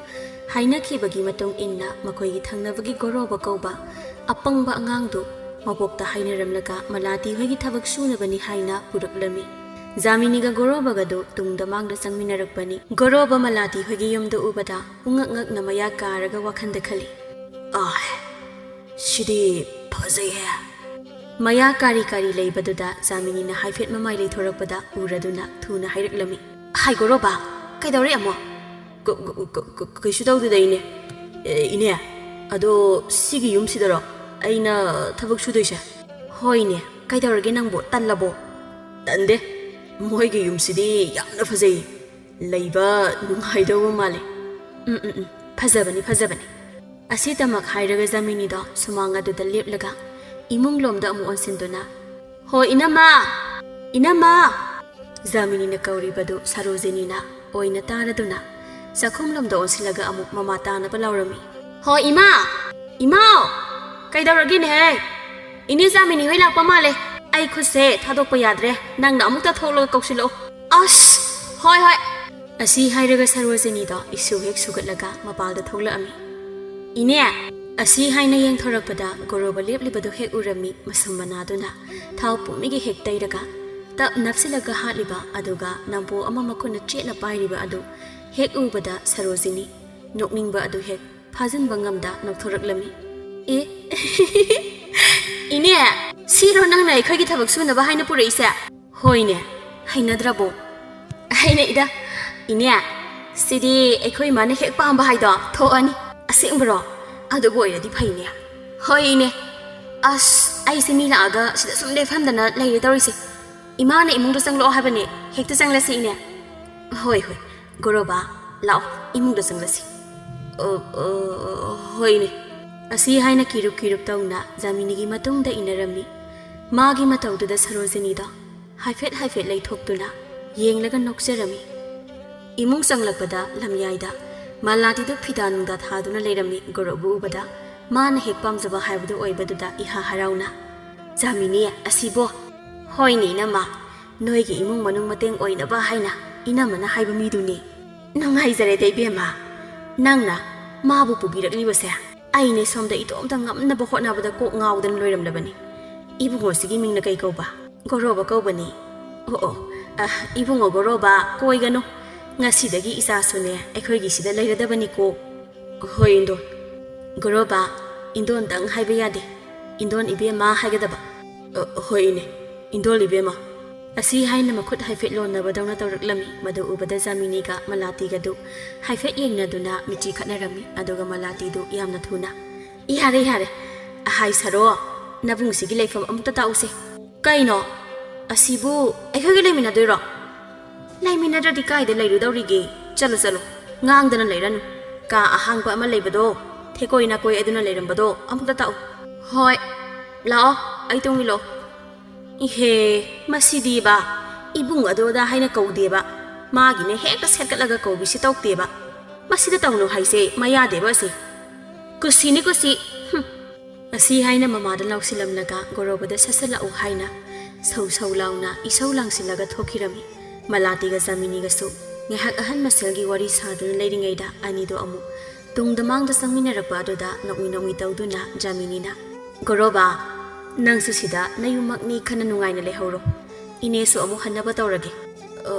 ꯍꯥꯏꯅꯈꯤꯕꯒꯤ ꯃꯇꯨꯡ ꯏꯟꯅ ꯃꯈꯣꯏꯒꯤ ꯊꯪꯅꯕꯒꯤ ꯒꯣꯔꯣꯕ ꯀꯧꯕ ꯑꯄꯪꯕ ꯑꯉꯥꯡꯗꯨ ꯃꯕꯣꯛꯇ ꯍꯥꯏꯅꯔꯝꯂꯒ ꯃꯂꯥꯇꯤ ꯍꯣꯏꯒꯤ ꯊꯕꯛ ꯁꯨꯅꯕꯅꯤ ꯍꯥꯏꯅ ꯄꯨꯔꯛꯂꯝꯃꯤ꯫ ꯖꯥꯃꯤꯅꯤꯒ ꯒꯣꯔꯣꯕꯒꯗꯨ ꯇꯨꯡꯗ ꯃꯥꯡꯗ ꯆꯪꯃꯤꯟꯅꯔꯛꯄꯅꯤ꯫ ꯒꯣꯔꯣꯕ ꯃꯂꯥꯇꯤ ꯍꯣꯏꯒꯤ ꯌꯨꯝꯗꯨ ꯎꯕꯗ ꯄꯨꯡꯉꯛ ꯉꯛꯅ ꯃꯌꯥ ꯀꯥꯔꯒ ꯋꯥꯈꯜꯗ ꯈꯜꯂꯤ, "ꯑꯥꯏ, ꯁꯤꯗꯤ ꯐꯖꯩꯍꯦ"꯫ ꯃꯌꯥ ꯀꯥꯔꯤ ꯀꯥꯔꯤ ꯂꯩꯕꯗꯨꯗ ꯖꯥꯃꯤꯅꯤꯅ ꯍꯥꯏꯐꯦꯠ ꯃꯃꯥꯏ ꯂꯩꯊꯣꯔꯛꯄꯗ ꯎꯔꯗꯨꯅ ꯊꯨꯅ ꯍꯥꯏꯔꯛꯂꯝꯃꯤ, "ꯍꯥꯏ ꯒꯣꯔꯣꯕ, ꯀꯩꯗꯧꯔꯦ ꯑꯃꯨꯛ?" "ꯀ-, ꯀ-, ꯀ-, ꯀ-, ꯀꯩꯁꯨ ꯇꯧꯗꯦꯗ, ꯏꯅꯦ꯫ ꯑꯦ, ꯏꯅꯦ, ꯑꯗꯣ ꯁꯤꯒꯤ ꯌꯨꯝꯁꯤꯗꯔꯣ ꯑꯩꯅ ꯊꯕꯛ ꯁꯨꯗꯣꯏꯁꯦ?" "ꯍꯣꯏꯅꯦ, ꯀꯩꯗꯧꯔꯒꯦ ꯅꯪꯕꯨ? ꯇꯜꯂꯕꯣ?" "ꯇꯟꯗꯦ, ꯃꯣꯏꯒꯤ ꯌꯨꯝꯁꯤꯗꯤ ꯌꯥꯝꯅ ꯐꯖꯩ꯫ ꯂꯩꯕ ꯅꯨꯡꯉꯥꯏꯗꯧꯕ ꯃꯥꯜꯂꯦ"꯫ "ꯎꯝ, ꯎꯝ, ꯎꯝ, ꯐꯖꯕꯅꯤ, ꯐꯖꯕꯅꯤ"꯫ ꯑꯁꯤꯇꯃꯛ ꯍꯥꯏꯔꯒ ꯖꯥꯃꯤꯅꯤꯗꯣ ꯁꯨꯃꯥꯡ ꯑꯗꯨꯗ ꯂꯦꯞꯂꯒ ꯏꯃꯨꯡꯂꯣꯝꯗ ꯑꯃꯨꯛ ꯑꯣꯟꯁꯤꯟꯗꯨꯅ, "ꯍꯣ, ꯏꯅꯝꯃ! ꯏꯅꯝꯃ!" ꯖꯥꯃꯤꯅꯤꯅ ꯀꯧꯔꯤꯕꯗꯨ ꯁꯔꯣꯖꯤꯅꯤꯅ ꯑꯣꯏꯅ ꯇꯥꯔꯗꯨꯅ ꯆꯥꯛꯈꯨꯝꯂꯣꯝꯗ ꯑꯣꯟꯁꯤꯜꯂꯒ ꯑꯃꯨꯛ ꯃꯃꯥ ꯇꯥꯅꯕ ꯂꯥꯎꯔꯝꯃꯤ, "ꯍꯣ, ꯏꯃꯥ! ꯏꯃꯥꯎ! ꯀꯩꯗꯧꯔꯒꯦꯅꯦꯍꯦ? ꯏꯅꯦ ꯖꯥꯃꯤꯅꯤ ꯍꯣꯏ ꯂꯥꯛꯄ ꯃꯥꯜꯂꯦ꯫ ꯑꯩ ꯈꯨꯠꯁꯦ ꯊꯥꯗꯣꯛꯄ ꯌꯥꯗ꯭ꯔꯦ꯫ ꯅꯪꯅ ꯑꯃꯨꯛꯇ ꯊꯣꯛꯂꯒ ꯀꯧꯁꯤꯜꯂꯛꯑꯣ"꯫ "ꯑꯁ! ꯍꯣꯏ, ꯍꯣꯏ"꯫ ꯑꯁꯤ ꯍꯥꯏꯔꯒ ꯁꯔꯣꯖꯤꯅꯤꯗꯣ ꯏꯁꯨ ꯍꯦꯛ ꯁꯨꯒꯠꯂꯒ ꯃꯄꯥꯜꯗ ꯊꯣꯛꯂꯛꯑꯝꯃꯤ꯫ "ꯏꯅꯦ!" ꯑꯁꯤ ꯍꯥꯏꯅ ꯌꯦꯡꯊꯣꯔꯛꯄꯗ ꯒꯣꯔꯣꯕ ꯂꯦꯞꯂꯤꯕꯗꯨ ꯍꯦꯛ ꯎꯔꯝꯃꯤ꯫ ꯃꯁꯨꯝ ꯃꯅꯥꯗꯨꯅ ꯊꯥꯎ ꯄꯨꯝꯃꯤꯒꯤ ꯍꯦꯛ ꯇꯩꯔꯒ ꯇꯞ ꯅꯞꯁꯤꯜꯂꯒ ꯍꯥꯠꯂꯤꯕ, ꯑꯗꯨꯒ ꯅꯝꯕꯣ ꯑꯃ ꯃꯈꯨꯠꯅ ꯆꯦꯠꯅ ꯄꯥꯏꯔꯤꯕ ꯑꯗꯨ ꯍꯦꯛ ꯎꯕꯗ ꯁꯔꯣꯖꯤꯅꯤ ꯅꯣꯛꯅꯤꯡꯕ ꯑꯗꯨ ꯍꯦꯛ ꯐꯥꯖꯤꯟꯕ ꯉꯝꯗ ꯅꯣꯛꯊꯣꯔꯛꯂꯝꯃꯤ꯫ "ꯑꯦ, ꯏꯅꯦ, ꯁꯤꯔꯣ ꯅꯪꯅ ꯑꯩꯈꯣꯏꯒꯤ ꯊꯕꯛ ꯁꯨꯅꯕ ꯍꯥꯏꯅ ꯄꯨꯔꯛꯏꯁꯦ?" "ꯍꯣꯏꯅꯦ"꯫ ꯍꯩꯅꯗ꯭ꯔꯕꯣ? ꯍꯩꯅꯩꯗ꯫ ꯏꯅꯦ, ꯁꯤꯗꯤ ꯑꯩꯈꯣꯏ ꯏꯃꯥꯅ ꯍꯦꯛ ꯄꯥꯝꯕ ꯍꯥꯏꯗꯣ ꯊꯣꯛꯑꯅꯤ꯫ ꯑꯁꯦꯡꯕꯔꯣ? ꯑꯗꯨꯕꯨ ꯑꯣꯏꯔꯗꯤ ꯐꯩꯅꯦ꯫ ꯍꯣꯏ ꯏꯅꯦ꯫ ꯑꯁ, ꯑꯩꯁꯦ ꯃꯤ ꯂꯥꯛꯑꯒ ꯁꯤꯗ ꯁꯨꯝ ꯂꯦꯞꯐꯝꯗꯅ ꯂꯩꯔꯦ ꯇꯧꯔꯤꯁꯦ꯫ ꯏꯃꯥꯅ ꯏꯃꯨꯡꯗ ꯆꯪꯂꯛꯑꯣ ꯍꯥꯏꯕꯅꯦ꯫ ꯍꯦꯛꯇ ꯆꯪꯂꯁꯤ ꯏꯅꯦ꯫ ꯍꯣꯏ, ꯍꯣꯏ꯫ ꯒꯣꯔꯣꯕꯥ, ꯂꯥꯛꯑꯣ, ꯏꯃꯨꯡꯗ ꯆꯪꯂꯁꯤ꯫ ꯑ, ꯑ, ꯍꯣꯏꯅꯦ꯫ ꯑꯁꯤ ꯍꯥꯏꯅ ꯀꯤꯔꯨꯞ ꯀꯤꯔꯨꯞ ꯇꯧꯅ ꯖꯥꯃꯤꯅꯤꯒꯤ ꯃꯇꯨꯡꯗ ꯏꯟꯅꯔꯝꯃꯤ꯫ ꯃꯥꯒꯤ ꯃꯇꯧꯗꯨꯗ ꯁꯔꯣꯖꯤꯅꯤꯗꯣ ꯍꯥꯏꯐꯦꯠ ꯍꯥꯏꯐꯦꯠ ꯂꯩꯊꯣꯛꯇꯨꯅ ꯌꯦꯡꯂꯒ ꯅꯣꯛꯆꯔꯝꯃꯤ꯫ ꯏꯃꯨꯡ ꯆꯪꯂꯛꯄꯗ ꯂꯝꯌꯥꯏꯗ ꯃꯂꯥꯇꯤꯗꯨ ꯐꯤꯗꯥ ꯅꯨꯡꯗꯥ ꯊꯥꯗꯨꯅ ꯂꯩꯔꯝꯃꯤ꯫ ꯒꯣꯔꯣꯕꯨ ꯎꯕꯗ ꯃꯥꯅ ꯍꯦꯛ ꯄꯥꯝꯖꯕ ꯍꯥꯏꯕꯗꯨ ꯑꯣꯏꯕꯗꯨꯗ ꯏꯍꯥ ꯍꯔꯥꯎꯅ, "ꯖꯥꯃꯤꯅꯤ, ꯑꯁꯤꯕꯣ?" "ꯍꯣꯏꯅꯦ, ꯏꯅꯝꯃ, ꯅꯣꯏꯒꯤ ꯏꯃꯨꯡ ꯃꯅꯨꯡ ꯃꯇꯦꯡ ꯑꯣꯏꯅꯕ ꯍꯥꯏꯅ ꯏꯅꯝꯃꯅ ꯍꯥꯏꯕ ꯃꯤꯗꯨꯅꯤ꯫ ꯅꯨꯡꯉꯥꯏꯖꯔꯦꯗ, ꯏꯕꯦꯝꯃ꯫ ꯅꯪꯅ ꯃꯥꯕꯨ ꯄꯨꯕꯤꯔꯛꯂꯤꯕꯁꯦ꯫ ꯑꯩꯅꯦ ꯁꯣꯝꯗ ꯏꯇꯣꯝꯇ ꯉꯝꯅꯕ ꯍꯣꯠꯅꯕꯗ ꯀꯣꯛ ꯉꯥꯎꯗꯅ ꯂꯣꯏꯔꯝꯂꯕꯅꯤ꯫ ꯏꯕꯨꯡꯉꯣꯁꯤꯒꯤ ꯃꯤꯡꯅ ꯀꯩ ꯀꯧꯕ?" "ꯒꯣꯔꯣꯕ ꯀꯧꯕꯅꯤ꯫" "ꯑꯣ, ꯑꯣ, ꯑ, ꯏꯕꯨꯡꯉꯣ ꯒꯣꯔꯣꯕ ꯀꯣꯏꯒꯅꯨ꯫ ꯉꯁꯤꯗꯒꯤ ꯏꯆꯥꯁꯨꯅꯦ ꯑꯩꯈꯣꯏꯒꯤ ꯁꯤꯗ ꯂꯩꯔꯗꯕꯅꯤꯀꯣ꯫" "ꯍꯣꯏ, ꯏꯟꯗꯣꯟ꯫" "ꯒꯣꯔꯣꯕ, ꯏꯟꯗꯣꯟꯗꯪ ꯍꯥꯏꯕ ꯌꯥꯗꯦ꯫ ꯏꯟꯗꯣꯟ ꯏꯕꯦꯝꯃ ꯍꯥꯏꯒꯗꯕ꯫" "ꯑ, ꯍꯣꯏ, ꯏꯅꯦ꯫ ꯏꯟꯗꯣꯟ ꯏꯕꯦꯝꯃ꯫" ꯑꯁꯤ ꯍꯥꯏꯅ ꯃꯈꯨꯠ ꯍꯥꯏꯐꯦꯠ ꯂꯣꯟꯅꯕꯗꯧꯅ ꯇꯧꯔꯛꯂꯝꯃꯤ꯫ ꯃꯗꯨ ꯎꯕꯗ ꯖꯥꯃꯤꯅꯤꯒ ꯃꯂꯥꯇꯤꯒꯗꯨ ꯍꯥꯏꯐꯦꯠ ꯌꯦꯡꯅꯗꯨꯅ ꯃꯤꯠꯆꯤ ꯈꯠꯅꯔꯝꯃꯤ꯫ ꯑꯗꯨꯒ ꯃꯂꯥꯇꯤꯗꯨ ꯌꯥꯝꯅ ꯊꯨꯅ, "ꯌꯥꯔꯦ, ꯌꯥꯔꯦ꯫ ꯑꯍꯥꯏ ꯁꯥꯔꯣ, ꯅꯕꯨꯡꯁꯤꯒꯤ ꯂꯩꯐꯝ ꯑꯃꯨꯛꯇ ꯇꯥꯛꯎꯁꯦ꯫" "ꯀꯩꯅꯣ? ꯑꯁꯤꯕꯨ ꯑꯩꯈꯣꯏꯒ ꯂꯩꯃꯤꯟꯅꯗꯣꯏꯔꯣ?" "ꯂꯩꯃꯤꯟꯅꯗ꯭ꯔꯗꯤ ꯀꯥꯏꯗ ꯂꯩꯔꯨꯗꯧꯔꯤꯒꯦ? ꯆꯠꯂꯣ, ꯆꯠꯂꯣ, ꯉꯥꯡꯗꯅ ꯂꯩꯔꯅꯨ꯫ ꯀꯥ ꯑꯍꯥꯡꯕ ꯑꯃ ꯂꯩꯕꯗꯣ, ꯊꯦꯀꯣꯏ ꯅꯥꯀꯣꯏ ꯑꯗꯨꯅ ꯂꯩꯔꯝꯕꯗꯣ ꯑꯃꯨꯛꯇ ꯇꯥꯛꯎ꯫" "ꯍꯣꯏ, ꯂꯥꯛꯑꯣ, ꯑꯩ ꯇꯨꯡ ꯏꯜꯂꯣ꯫" "ꯏꯍꯦ, ꯃꯁꯤꯗꯤꯕ, ꯏꯕꯨꯡ ꯑꯗꯣꯗ ꯍꯥꯏꯅ ꯀꯧꯗꯦꯕ꯫ ꯃꯥꯒꯤꯅꯦ ꯍꯦꯛꯇ ꯁꯦꯠꯀꯠꯂꯒ ꯀꯧꯕꯤꯁꯤ ꯇꯧꯗꯦꯕ꯫ ꯃꯁꯤꯗ ꯇꯧꯅꯨ ꯍꯥꯏꯁꯦ, ꯃꯌꯥꯗꯦꯕ ꯑꯁꯤ꯫ ꯀꯨꯁꯤꯅꯤ, ꯀꯨꯁꯤ꯫ ꯍꯨꯝ꯫" ꯑꯁꯤ ꯍꯥꯏꯅ ꯃꯃꯥꯗ ꯂꯥꯎꯁꯤꯜꯂꯝꯂꯒ ꯒꯣꯔꯣꯕꯗ ꯁꯠꯁꯠꯂꯥꯛꯎ ꯍꯥꯏꯅ ꯁꯧ ꯁꯧ ꯂꯥꯎꯅ ꯏꯁꯧ ꯂꯥꯡꯁꯤꯜꯂꯒ ꯊꯣꯛꯈꯤꯔꯝꯃꯤ꯫ ꯃꯂꯥꯇꯤꯒ ꯖꯥꯃꯤꯅꯤꯒꯁꯨ ꯉꯥꯏꯍꯥꯛ ꯑꯍꯟ ꯃꯁꯦꯜꯒꯤ ꯋꯥꯔꯤ ꯁꯥꯗꯨꯅ ꯂꯩꯔꯤꯉꯩꯗ ꯑꯅꯤꯗꯨ ꯑꯃꯨꯛ ꯇꯨꯡꯗ ꯃꯥꯡꯗ ꯆꯪꯃꯤꯟꯅꯔꯛꯄ ꯑꯗꯨꯗ ꯅꯣꯛꯃꯤ ꯅꯣꯛꯃꯤ ꯇꯧꯗꯨꯅ ꯖꯥꯃꯤꯅꯤꯅ, "ꯒꯣꯔꯣꯕ, ꯅꯪꯁꯨ ꯁꯤꯗ ꯅꯌꯨꯝꯃꯛꯅꯤ ꯈꯟꯅ ꯅꯨꯡꯉꯥꯏꯅ ꯂꯩꯍꯧꯔꯣ꯫ ꯏꯅꯦꯁꯨ ꯑꯃꯨꯛ ꯍꯟꯅꯕ ꯇꯧꯔꯒꯦ꯫" "ꯑ,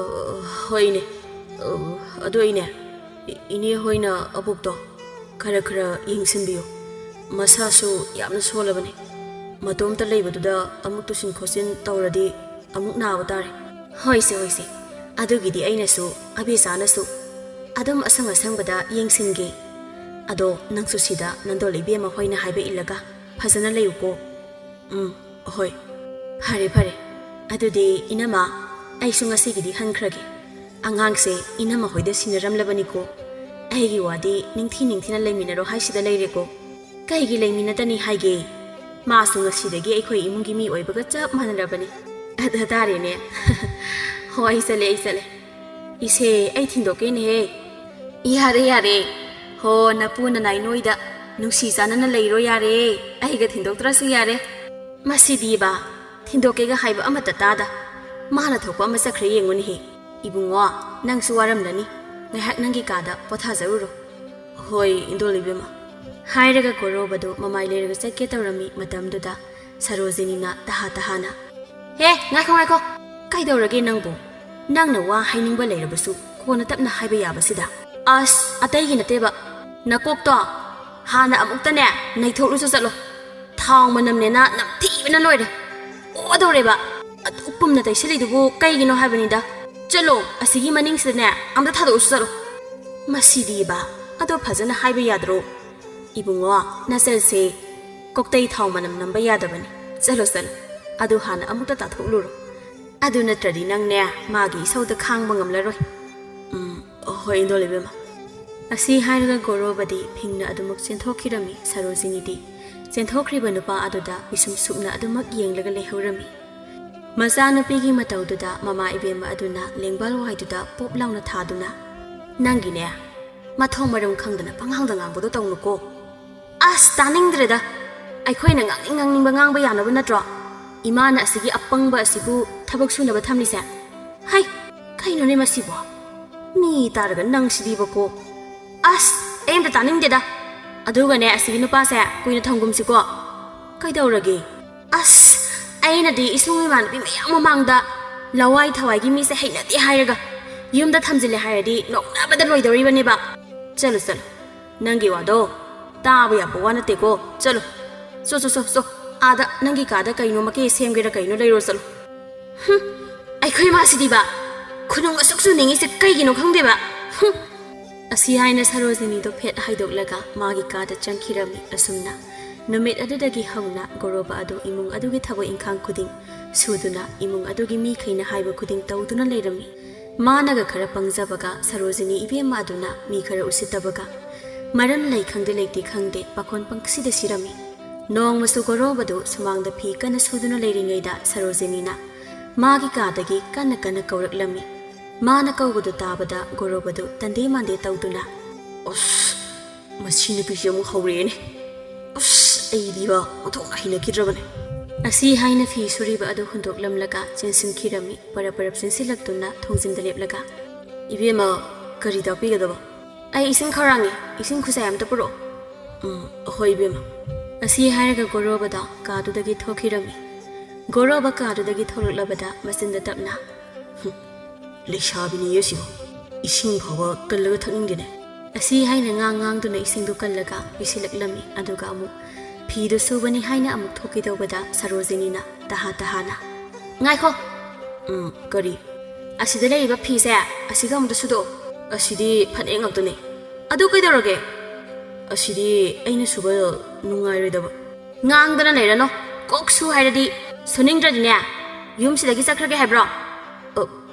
ꯍꯣꯏꯅꯦ꯫ ꯑ, ꯑꯗꯣ ꯏꯅꯦ, ꯏ-, ꯏꯅꯦ ꯍꯣꯏꯅ ꯑꯕꯣꯛꯇꯣ ꯈꯔ ꯈꯔ ꯌꯦꯡꯁꯤꯟꯕꯤꯌꯨ꯫ ꯃꯁꯥꯁꯨ ꯌꯥꯝꯅ ꯁꯣꯜꯂꯕꯅꯤ꯫ ꯃꯇꯣꯝꯇ ꯂꯩꯕꯗꯨꯗ ꯑꯃꯨꯛ ꯇꯨꯁꯤꯟ ꯈꯣꯠꯆꯤꯟ ꯇꯧꯔꯗꯤ ꯑꯃꯨꯛ ꯅꯥꯕ ꯇꯥꯔꯦ꯫" ꯍꯣꯏꯁꯦ, ꯍꯣꯏꯁꯦ꯫ ꯑꯗꯨꯒꯤꯗꯤ ꯑꯩꯅꯁꯨ, ꯑꯕꯦꯆꯥꯅꯁꯨ ꯑꯗꯨꯝ ꯑꯁꯪ ꯑꯁꯪꯕꯗ ꯌꯦꯡꯁꯤꯟꯒꯦ꯫ ꯑꯗꯣ ꯅꯪꯁꯨ ꯁꯤꯗ ꯅꯟꯗꯣꯜ ꯏꯕꯦꯝꯃ ꯍꯣꯏꯅ ꯍꯥꯏꯕ ꯏꯜꯂꯒ ꯐꯖꯅ ꯂꯩꯌꯨꯀꯣ꯫ ꯎꯝ, ꯍꯣꯏ꯫ ꯐꯔꯦ, ꯐꯔꯦ꯫ ꯑꯗꯨꯗꯤ ꯏꯅꯝꯃ, ꯑꯩꯁꯨ ꯉꯁꯤꯒꯤꯗꯤ ꯍꯟꯈ꯭ꯔꯒꯦ꯫ ꯑꯉꯥꯡꯁꯦ ꯏꯅꯝꯃ ꯍꯣꯏꯗ ꯁꯤꯟꯅꯔꯝꯂꯕꯅꯤꯀꯣ꯫ ꯑꯩꯒꯤ ꯋꯥꯗꯤ ꯅꯤꯡꯊꯤ ꯅꯤꯡꯊꯤꯅ ꯂꯩꯃꯤꯟꯅꯔꯣ ꯍꯥꯏꯁꯤꯗ ꯂꯩꯔꯦꯀꯣ꯫ ꯀꯩꯒꯤ ꯂꯩꯃꯤꯟꯅꯗꯅꯤ ꯍꯥꯏꯒꯦ? ꯃꯥꯁꯨ ꯉꯁꯤꯗꯒꯤ ꯑꯩꯈꯣꯏ ꯏꯃꯨꯡꯒꯤ ꯃꯤ ꯑꯣꯏꯕꯒ ꯆꯞ ꯃꯥꯟꯅꯔꯕꯅꯤ꯫ ꯑꯗꯨ ꯇꯥꯔꯦꯅꯦ꯫ ꯍꯣ, ꯑꯩ ꯆꯠꯂꯦ, ꯑꯩ ꯆꯠꯂꯦ꯫ ꯏꯁꯦ, ꯑꯩ ꯊꯤꯟꯗꯣꯛꯀꯦꯅꯦꯍꯦ꯫ ꯌꯥꯔꯦ, ꯌꯥꯔꯦ꯫ ꯍꯣ, ꯅꯄꯨ ꯅꯅꯥꯏ ꯅꯣꯏꯗ ꯅꯨꯡꯁꯤ ꯆꯥꯟꯅꯅ ꯂꯩꯔꯣ ꯌꯥꯔꯦ꯫ ꯑꯩꯒ ꯊꯤꯟꯗꯣꯛꯇ꯭ꯔꯁꯨ ꯌꯥꯔꯦ꯫ ꯃꯁꯤꯗꯤꯕ, ꯊꯤꯟꯗꯣꯛꯀꯦꯒ ꯍꯥꯏꯕ ꯑꯃꯠꯇ ꯇꯥꯗ꯫ ꯃꯥꯅ ꯊꯣꯛꯄ ꯑꯃ ꯆꯠꯈ꯭ꯔꯦ ꯌꯦꯡꯉꯨꯅꯦꯍꯦ꯫ ꯏꯕꯨꯡꯉꯣ, ꯅꯪꯁꯨ ꯋꯥꯔꯝꯂꯅꯤ꯫ ꯉꯥꯏꯍꯥꯛ ꯅꯪꯒꯤ ꯀꯥꯗ ꯄꯣꯊꯥꯖꯔꯨꯔꯣ꯫ ꯍꯣꯏ, ꯏꯟꯗꯣꯜ ꯏꯕꯦꯝꯃ꯫ ꯍꯥꯏꯔꯒ ꯒꯣꯔꯣꯕꯗꯨ ꯃꯃꯥꯏ ꯂꯩꯔꯒ ꯆꯠꯀꯦ ꯇꯧꯔꯝꯃꯤ ꯃꯇꯝꯗꯨꯗ ꯁꯔꯣꯖꯤꯅꯤꯅ ꯇꯍꯥ ꯇꯍꯥꯅ, "ꯍꯦ, ꯉꯥꯏꯈꯣ, ꯉꯥꯏꯈꯣ꯫ ꯀꯩꯗꯧꯔꯒꯦ ꯅꯪꯕꯨ? ꯅꯪꯅ ꯋꯥ ꯍꯥꯏꯅꯤꯡꯕ ꯂꯩꯔꯕꯁꯨ ꯀꯣꯟꯅ ꯇꯞꯅ ꯍꯥꯏꯕ ꯌꯥꯕꯁꯤꯗ꯫ ꯑꯁ, ꯑꯇꯩꯒꯤ ꯅꯠꯇꯦꯕ꯫ ꯅꯀꯣꯛꯇꯣ ꯍꯥꯟꯅ ꯑꯃꯨꯛꯇꯅꯦ ꯅꯩꯊꯣꯛꯂꯨꯆꯣ ꯆꯠꯂꯣ꯫ ꯊꯥꯎ ꯃꯅꯝꯅꯦꯅ ꯅꯝꯊꯤꯕꯅ ꯂꯣꯏꯔꯦ꯫ ꯑꯣꯗꯧꯔꯦꯕ꯫ ꯑꯗꯨ ꯄꯨꯝꯅ ꯇꯩꯁꯜꯂꯤꯗꯨꯕꯨ ꯀꯩꯒꯤꯅꯣ ꯍꯥꯏꯕꯅꯤꯗ꯫ ꯆꯠꯂꯣ, ꯑꯁꯤꯒꯤ ꯃꯅꯤꯡꯁꯤꯗꯅꯦ ꯑꯝꯇ ꯊꯥꯗꯣꯛꯎꯆꯣ ꯆꯠꯂꯣ꯫" ꯃꯁꯤꯗꯤꯕ, ꯑꯗꯣ ꯐꯖꯅ ꯍꯥꯏꯕ ꯌꯥꯗ꯭ꯔꯣ? "ꯏꯕꯨꯡꯉꯣ, ꯅꯆꯜꯁꯦ ꯀꯣꯛꯇꯩ ꯊꯥꯎ ꯃꯅꯝ ꯅꯝꯕ ꯌꯥꯗꯕꯅꯤ꯫ ꯆꯠꯂꯣ, ꯆꯠꯂꯣ꯫ ꯑꯗꯨ ꯍꯥꯟꯅ ꯑꯃꯨꯛꯇ ꯇꯥꯊꯣꯛꯂꯨꯔꯣ꯫ ꯑꯗꯨ ꯅꯠꯇ꯭ꯔꯗꯤ ꯅꯪꯅꯦ ꯃꯥꯒꯤ ꯏꯁꯧꯗ ꯈꯥꯡꯕ ꯉꯝꯂꯔꯣꯏ꯫" "ꯎꯝ, ꯍꯣꯏ, ꯏꯟꯗꯣꯜ ꯏꯕꯦꯝꯃ꯫" ꯑꯁꯤ ꯍꯥꯏꯔꯒ ꯒꯣꯔꯣꯕꯗꯤ ꯐꯤꯡꯅ ꯑꯗꯨꯃꯛ ꯆꯦꯟꯊꯣꯛꯈꯤꯔꯝꯃꯤ꯫ ꯁꯔꯣꯖꯤꯅꯤꯗꯤ ꯆꯦꯟꯊꯣꯛꯈ꯭ꯔꯤꯕ ꯅꯨꯄꯥ ꯑꯗꯨꯗ ꯄꯤꯁꯨꯝ ꯁꯨꯞꯅ ꯑꯗꯨꯃꯛ ꯌꯦꯡꯂꯒ ꯂꯩꯍꯧꯔꯝꯃꯤ꯫ ꯃꯆꯥꯅꯨꯄꯤꯒꯤ ꯃꯇꯧꯗꯨꯗ ꯃꯃꯥ ꯏꯕꯦꯝꯃ ꯑꯗꯨꯅ ꯂꯦꯡꯕꯥꯜ ꯋꯥꯏꯗꯨꯗ ꯄꯣꯞ ꯂꯥꯎꯅ ꯊꯥꯗꯨꯅ, "ꯅꯪꯒꯤꯅꯦ ꯃꯊꯣꯡ ꯃꯔꯝ ꯈꯪꯗꯅ ꯄꯉꯥꯡꯗ ꯉꯥꯡꯕꯗꯣ ꯇꯧꯅꯨꯀꯣ꯫" "ꯑꯁ, ꯇꯥꯅꯤꯡꯗ꯭ꯔꯦꯗ꯫ ꯑꯩꯈꯣꯏꯅ ꯉꯥꯡꯅꯤꯡ ꯉꯥꯡꯅꯤꯡꯕ ꯉꯥꯡꯕ ꯌꯥꯅꯕ ꯅꯠꯇ꯭ꯔꯣ ꯏꯃꯥꯅ ꯑꯁꯤꯒꯤ ꯑꯄꯪꯕ ꯑꯁꯤꯕꯨ ꯊꯕꯛ ꯁꯨꯅꯕ ꯊꯝꯂꯤꯁꯦ? ꯍꯩ, ꯀꯩꯅꯣꯅꯦ ꯃꯁꯤꯕꯣ? ꯃꯤ ꯇꯥꯔꯒ ꯅꯪꯁꯤꯗꯤꯕꯀꯣ꯫ ꯑꯁ, ꯑꯩ ꯑꯝꯇ ꯇꯥꯅꯤꯡꯗꯦꯗ꯫ ꯑꯗꯨꯒꯅꯦ, ꯑꯁꯤꯒꯤ ꯅꯨꯄꯥꯁꯦ ꯀꯨꯏꯅ ꯊꯝꯒꯨꯝꯁꯤꯀꯣ꯫" "ꯀꯩꯗꯧꯔꯒꯦ?" "ꯑꯁ, ꯑꯩꯅꯗꯤ ꯏꯁꯨꯡ ꯏꯃꯥꯟꯅꯕꯤ ꯃꯌꯥꯝ ꯃꯃꯥꯡꯗ ꯂꯋꯥꯏ ꯊꯋꯥꯏꯒꯤ ꯃꯤꯁꯦ ꯍꯩꯅꯗꯦ ꯍꯥꯏꯔꯒ ꯌꯨꯝꯗ ꯊꯝꯖꯤꯜꯂꯦ ꯍꯥꯏꯔꯗꯤ ꯅꯣꯛꯅꯕꯗ ꯂꯣꯏꯗꯧꯔꯤꯕꯅꯦꯕ꯫ ꯆꯠꯂꯨ, ꯆꯠꯂꯨ꯫ ꯅꯪꯒꯤ ꯋꯥꯗꯣ ꯇꯥꯕ ꯌꯥꯕ ꯋꯥ ꯅꯠꯇꯦꯀꯣ꯫ ꯆꯠꯂꯨ꯫ ꯆꯣ, ꯆꯣ, ꯆꯣ, ꯆꯣ꯫ ꯑꯥꯗ ꯅꯪꯒꯤ ꯀꯥꯗ ꯀꯩꯅꯣ ꯃꯀꯦ ꯁꯦꯝꯒꯦꯔꯥ ꯀꯩꯅꯣ ꯂꯩꯔꯣ ꯆꯠꯂꯨ꯫" "ꯍꯨꯝ, ꯑꯩ "ꯈꯩꯃꯥꯁꯤꯗꯤꯕ, ꯈꯨꯅꯨꯡ ꯑꯁꯨꯛ ꯆꯨꯅꯤꯡꯉꯤꯁꯦ ꯀꯩꯒꯤꯅꯣ ꯈꯪꯗꯦꯕ꯫ ꯍꯨꯝ!" ꯑꯁꯤ ꯍꯥꯏꯅ ꯁꯔꯣꯖꯤꯅꯤꯗꯣ ꯐꯦꯠ ꯍꯥꯏꯗꯣꯛꯂꯒ ꯃꯥꯒꯤ ꯀꯥꯗ ꯆꯪꯈꯤꯔꯝꯃꯤ꯫ ꯑꯁꯨꯝꯅ ꯅꯨꯃꯤꯠ ꯑꯗꯨꯗꯒꯤ ꯍꯧꯅ ꯒꯣꯔꯣꯕ ꯑꯗꯨ ꯏꯃꯨꯡ ꯑꯗꯨꯒꯤ ꯊꯕꯛ ꯏꯪꯈꯥꯡ ꯈꯨꯗꯤꯡ ꯁꯨꯗꯨꯅ, ꯏꯃꯨꯡ ꯑꯗꯨꯒꯤ ꯃꯤꯈꯩꯅ ꯍꯥꯏꯕ ꯈꯨꯗꯤꯡ ꯇꯧꯗꯨꯅ ꯂꯩꯔꯝꯃꯤ꯫ ꯃꯥꯅꯒ ꯈꯔ ꯄꯪꯖꯕꯒ ꯁꯔꯣꯖꯤꯅꯤ ꯏꯕꯦꯝꯃ ꯑꯗꯨꯅ ꯃꯤ ꯈꯔ ꯎꯁꯤꯠꯇꯕꯒ ꯃꯔꯝ ꯂꯩ ꯈꯪꯗꯦ ꯂꯩꯇꯦ ꯈꯪꯗꯦ ꯄꯥꯈꯣꯟ ꯄꯪꯁꯤꯗ ꯁꯤꯔꯝꯃꯤ꯫ ꯅꯣꯡꯃꯁꯨ ꯒꯣꯔꯣꯕꯗꯨ ꯁꯨꯃꯥꯡꯗ ꯐꯤ ꯀꯟꯅ ꯁꯨꯗꯨꯅ ꯂꯩꯔꯤꯉꯩꯗ ꯁꯔꯣꯖꯤꯅꯤꯅ ꯃꯥꯒꯤ ꯀꯥꯗꯒꯤ ꯀꯟꯅ ꯀꯟꯅ ꯀꯧꯔꯛꯂꯝꯃꯤ꯫ ꯃꯥꯅ ꯀꯧꯕꯗꯨ ꯇꯥꯕꯗ ꯒꯣꯔꯣꯕꯗꯨ ꯇꯟꯗꯦ ꯃꯥꯟꯗꯦ ꯇꯧꯗꯨꯅ, "ꯑꯁ, ꯃꯁꯤ ꯅꯨꯄꯤꯁꯤ ꯑꯃꯨꯛ ꯍꯧꯔꯛꯑꯦꯅꯦ꯫ ꯑꯁ, ꯑꯩꯗꯤꯕ ꯑꯣꯟꯊꯣꯛꯅ ꯍꯩꯅꯈꯤꯗ꯭ꯔꯕꯅꯦ"꯫ ꯑꯁꯤ ꯍꯥꯏꯅ ꯐꯤ ꯁꯨꯔꯤꯕ ꯑꯗꯨ ꯍꯨꯟꯗꯣꯛꯂꯝꯂꯒ ꯆꯦꯟꯁꯤꯟꯈꯤꯔꯝꯃꯤ, ꯄꯔꯞ ꯄꯔꯞ ꯆꯦꯟꯁꯤꯜꯂꯛꯇꯨꯅ ꯊꯣꯡꯖꯤꯟꯗ ꯂꯦꯞꯂꯒ꯫ "ꯏꯕꯦꯝꯃ, ꯀꯔꯤ ꯇꯥꯛꯄꯤꯒꯗꯕ?" "ꯑꯩ ꯏꯁꯤꯡ ꯈꯧꯔꯥꯡꯉꯤ, ꯏꯁꯤꯡ ꯈꯨꯖꯥꯏ ꯑꯝꯇ ꯄꯨꯔꯛꯑꯣ"꯫ "ꯎꯝ, ꯍꯣꯏ ꯏꯕꯦꯝꯃ"꯫ ꯑꯁꯤ ꯍꯥꯏꯔꯒ ꯒꯣꯔꯣꯕꯗ ꯀꯥꯗꯨꯗꯒꯤ ꯊꯣꯛꯈꯤꯔꯝꯃꯤ꯫ ꯒꯣꯔꯣꯕ ꯀꯥꯗꯨꯗꯒꯤ ꯊꯣꯛꯂꯛꯂꯕꯗ ꯃꯆꯤꯟꯗ ꯇꯞꯅ, "ꯍꯨꯝ, ꯂꯩꯁꯥꯕꯤꯅꯤ ꯑꯁꯤꯕꯨ, ꯏꯁꯤꯡ ꯐꯥꯎꯕ ꯀꯜꯂꯒ ꯊꯛꯅꯤꯡꯗꯦꯅꯦ"꯫ ꯑꯁꯤ ꯍꯥꯏꯅ ꯉꯥꯡ ꯉꯥꯡꯗꯨꯅ ꯏꯁꯤꯡꯗꯨ ꯀꯜꯂꯒ ꯄꯤꯁꯤꯜꯂꯛꯂꯝꯃꯤ꯫ ꯑꯗꯨꯒ ꯑꯃꯨꯛ ꯐꯤꯗꯨ ꯁꯨꯕꯅꯤ ꯍꯥꯏꯅ ꯑꯃꯨꯛ ꯊꯣꯛꯈꯤꯗꯧꯕꯗ ꯁꯔꯣꯖꯤꯅꯤꯅ ꯇꯍꯥ ꯇꯍꯥꯅ, "ꯉꯥꯏꯈꯣ!" "ꯎꯝ, ꯀꯔꯤ?" "ꯑꯁꯤꯗ ꯂꯩꯔꯤꯕ ꯐꯤꯁꯦ ꯑꯁꯤꯒ ꯑꯃꯨꯛꯇ ꯁꯨꯗꯣꯛꯑꯣ"꯫ "ꯑꯁꯤꯗꯤ ꯐꯅꯦꯛ ꯉꯥꯛꯇꯅꯦ"꯫ "ꯑꯗꯨ ꯀꯩꯗꯧꯔꯒꯦ?" "ꯑꯁꯤꯗꯤ ꯑꯩꯅ ꯁꯨꯕ ꯅꯨꯡꯉꯥꯏꯔꯣꯏꯗꯕ"꯫ "ꯉꯥꯡꯗꯅ ꯂꯩꯔꯅꯣ, ꯀꯣꯛ ꯁꯨ ꯍꯥꯏꯔꯗꯤ꯫ ꯁꯨꯅꯤꯡꯗ꯭ꯔꯗꯤꯅꯦ, ꯌꯨꯝꯁꯤꯗꯒꯤ ꯆꯠꯈ꯭ꯔꯒꯦ ꯍꯥꯏꯕ꯭ꯔꯣ?" "ꯑ,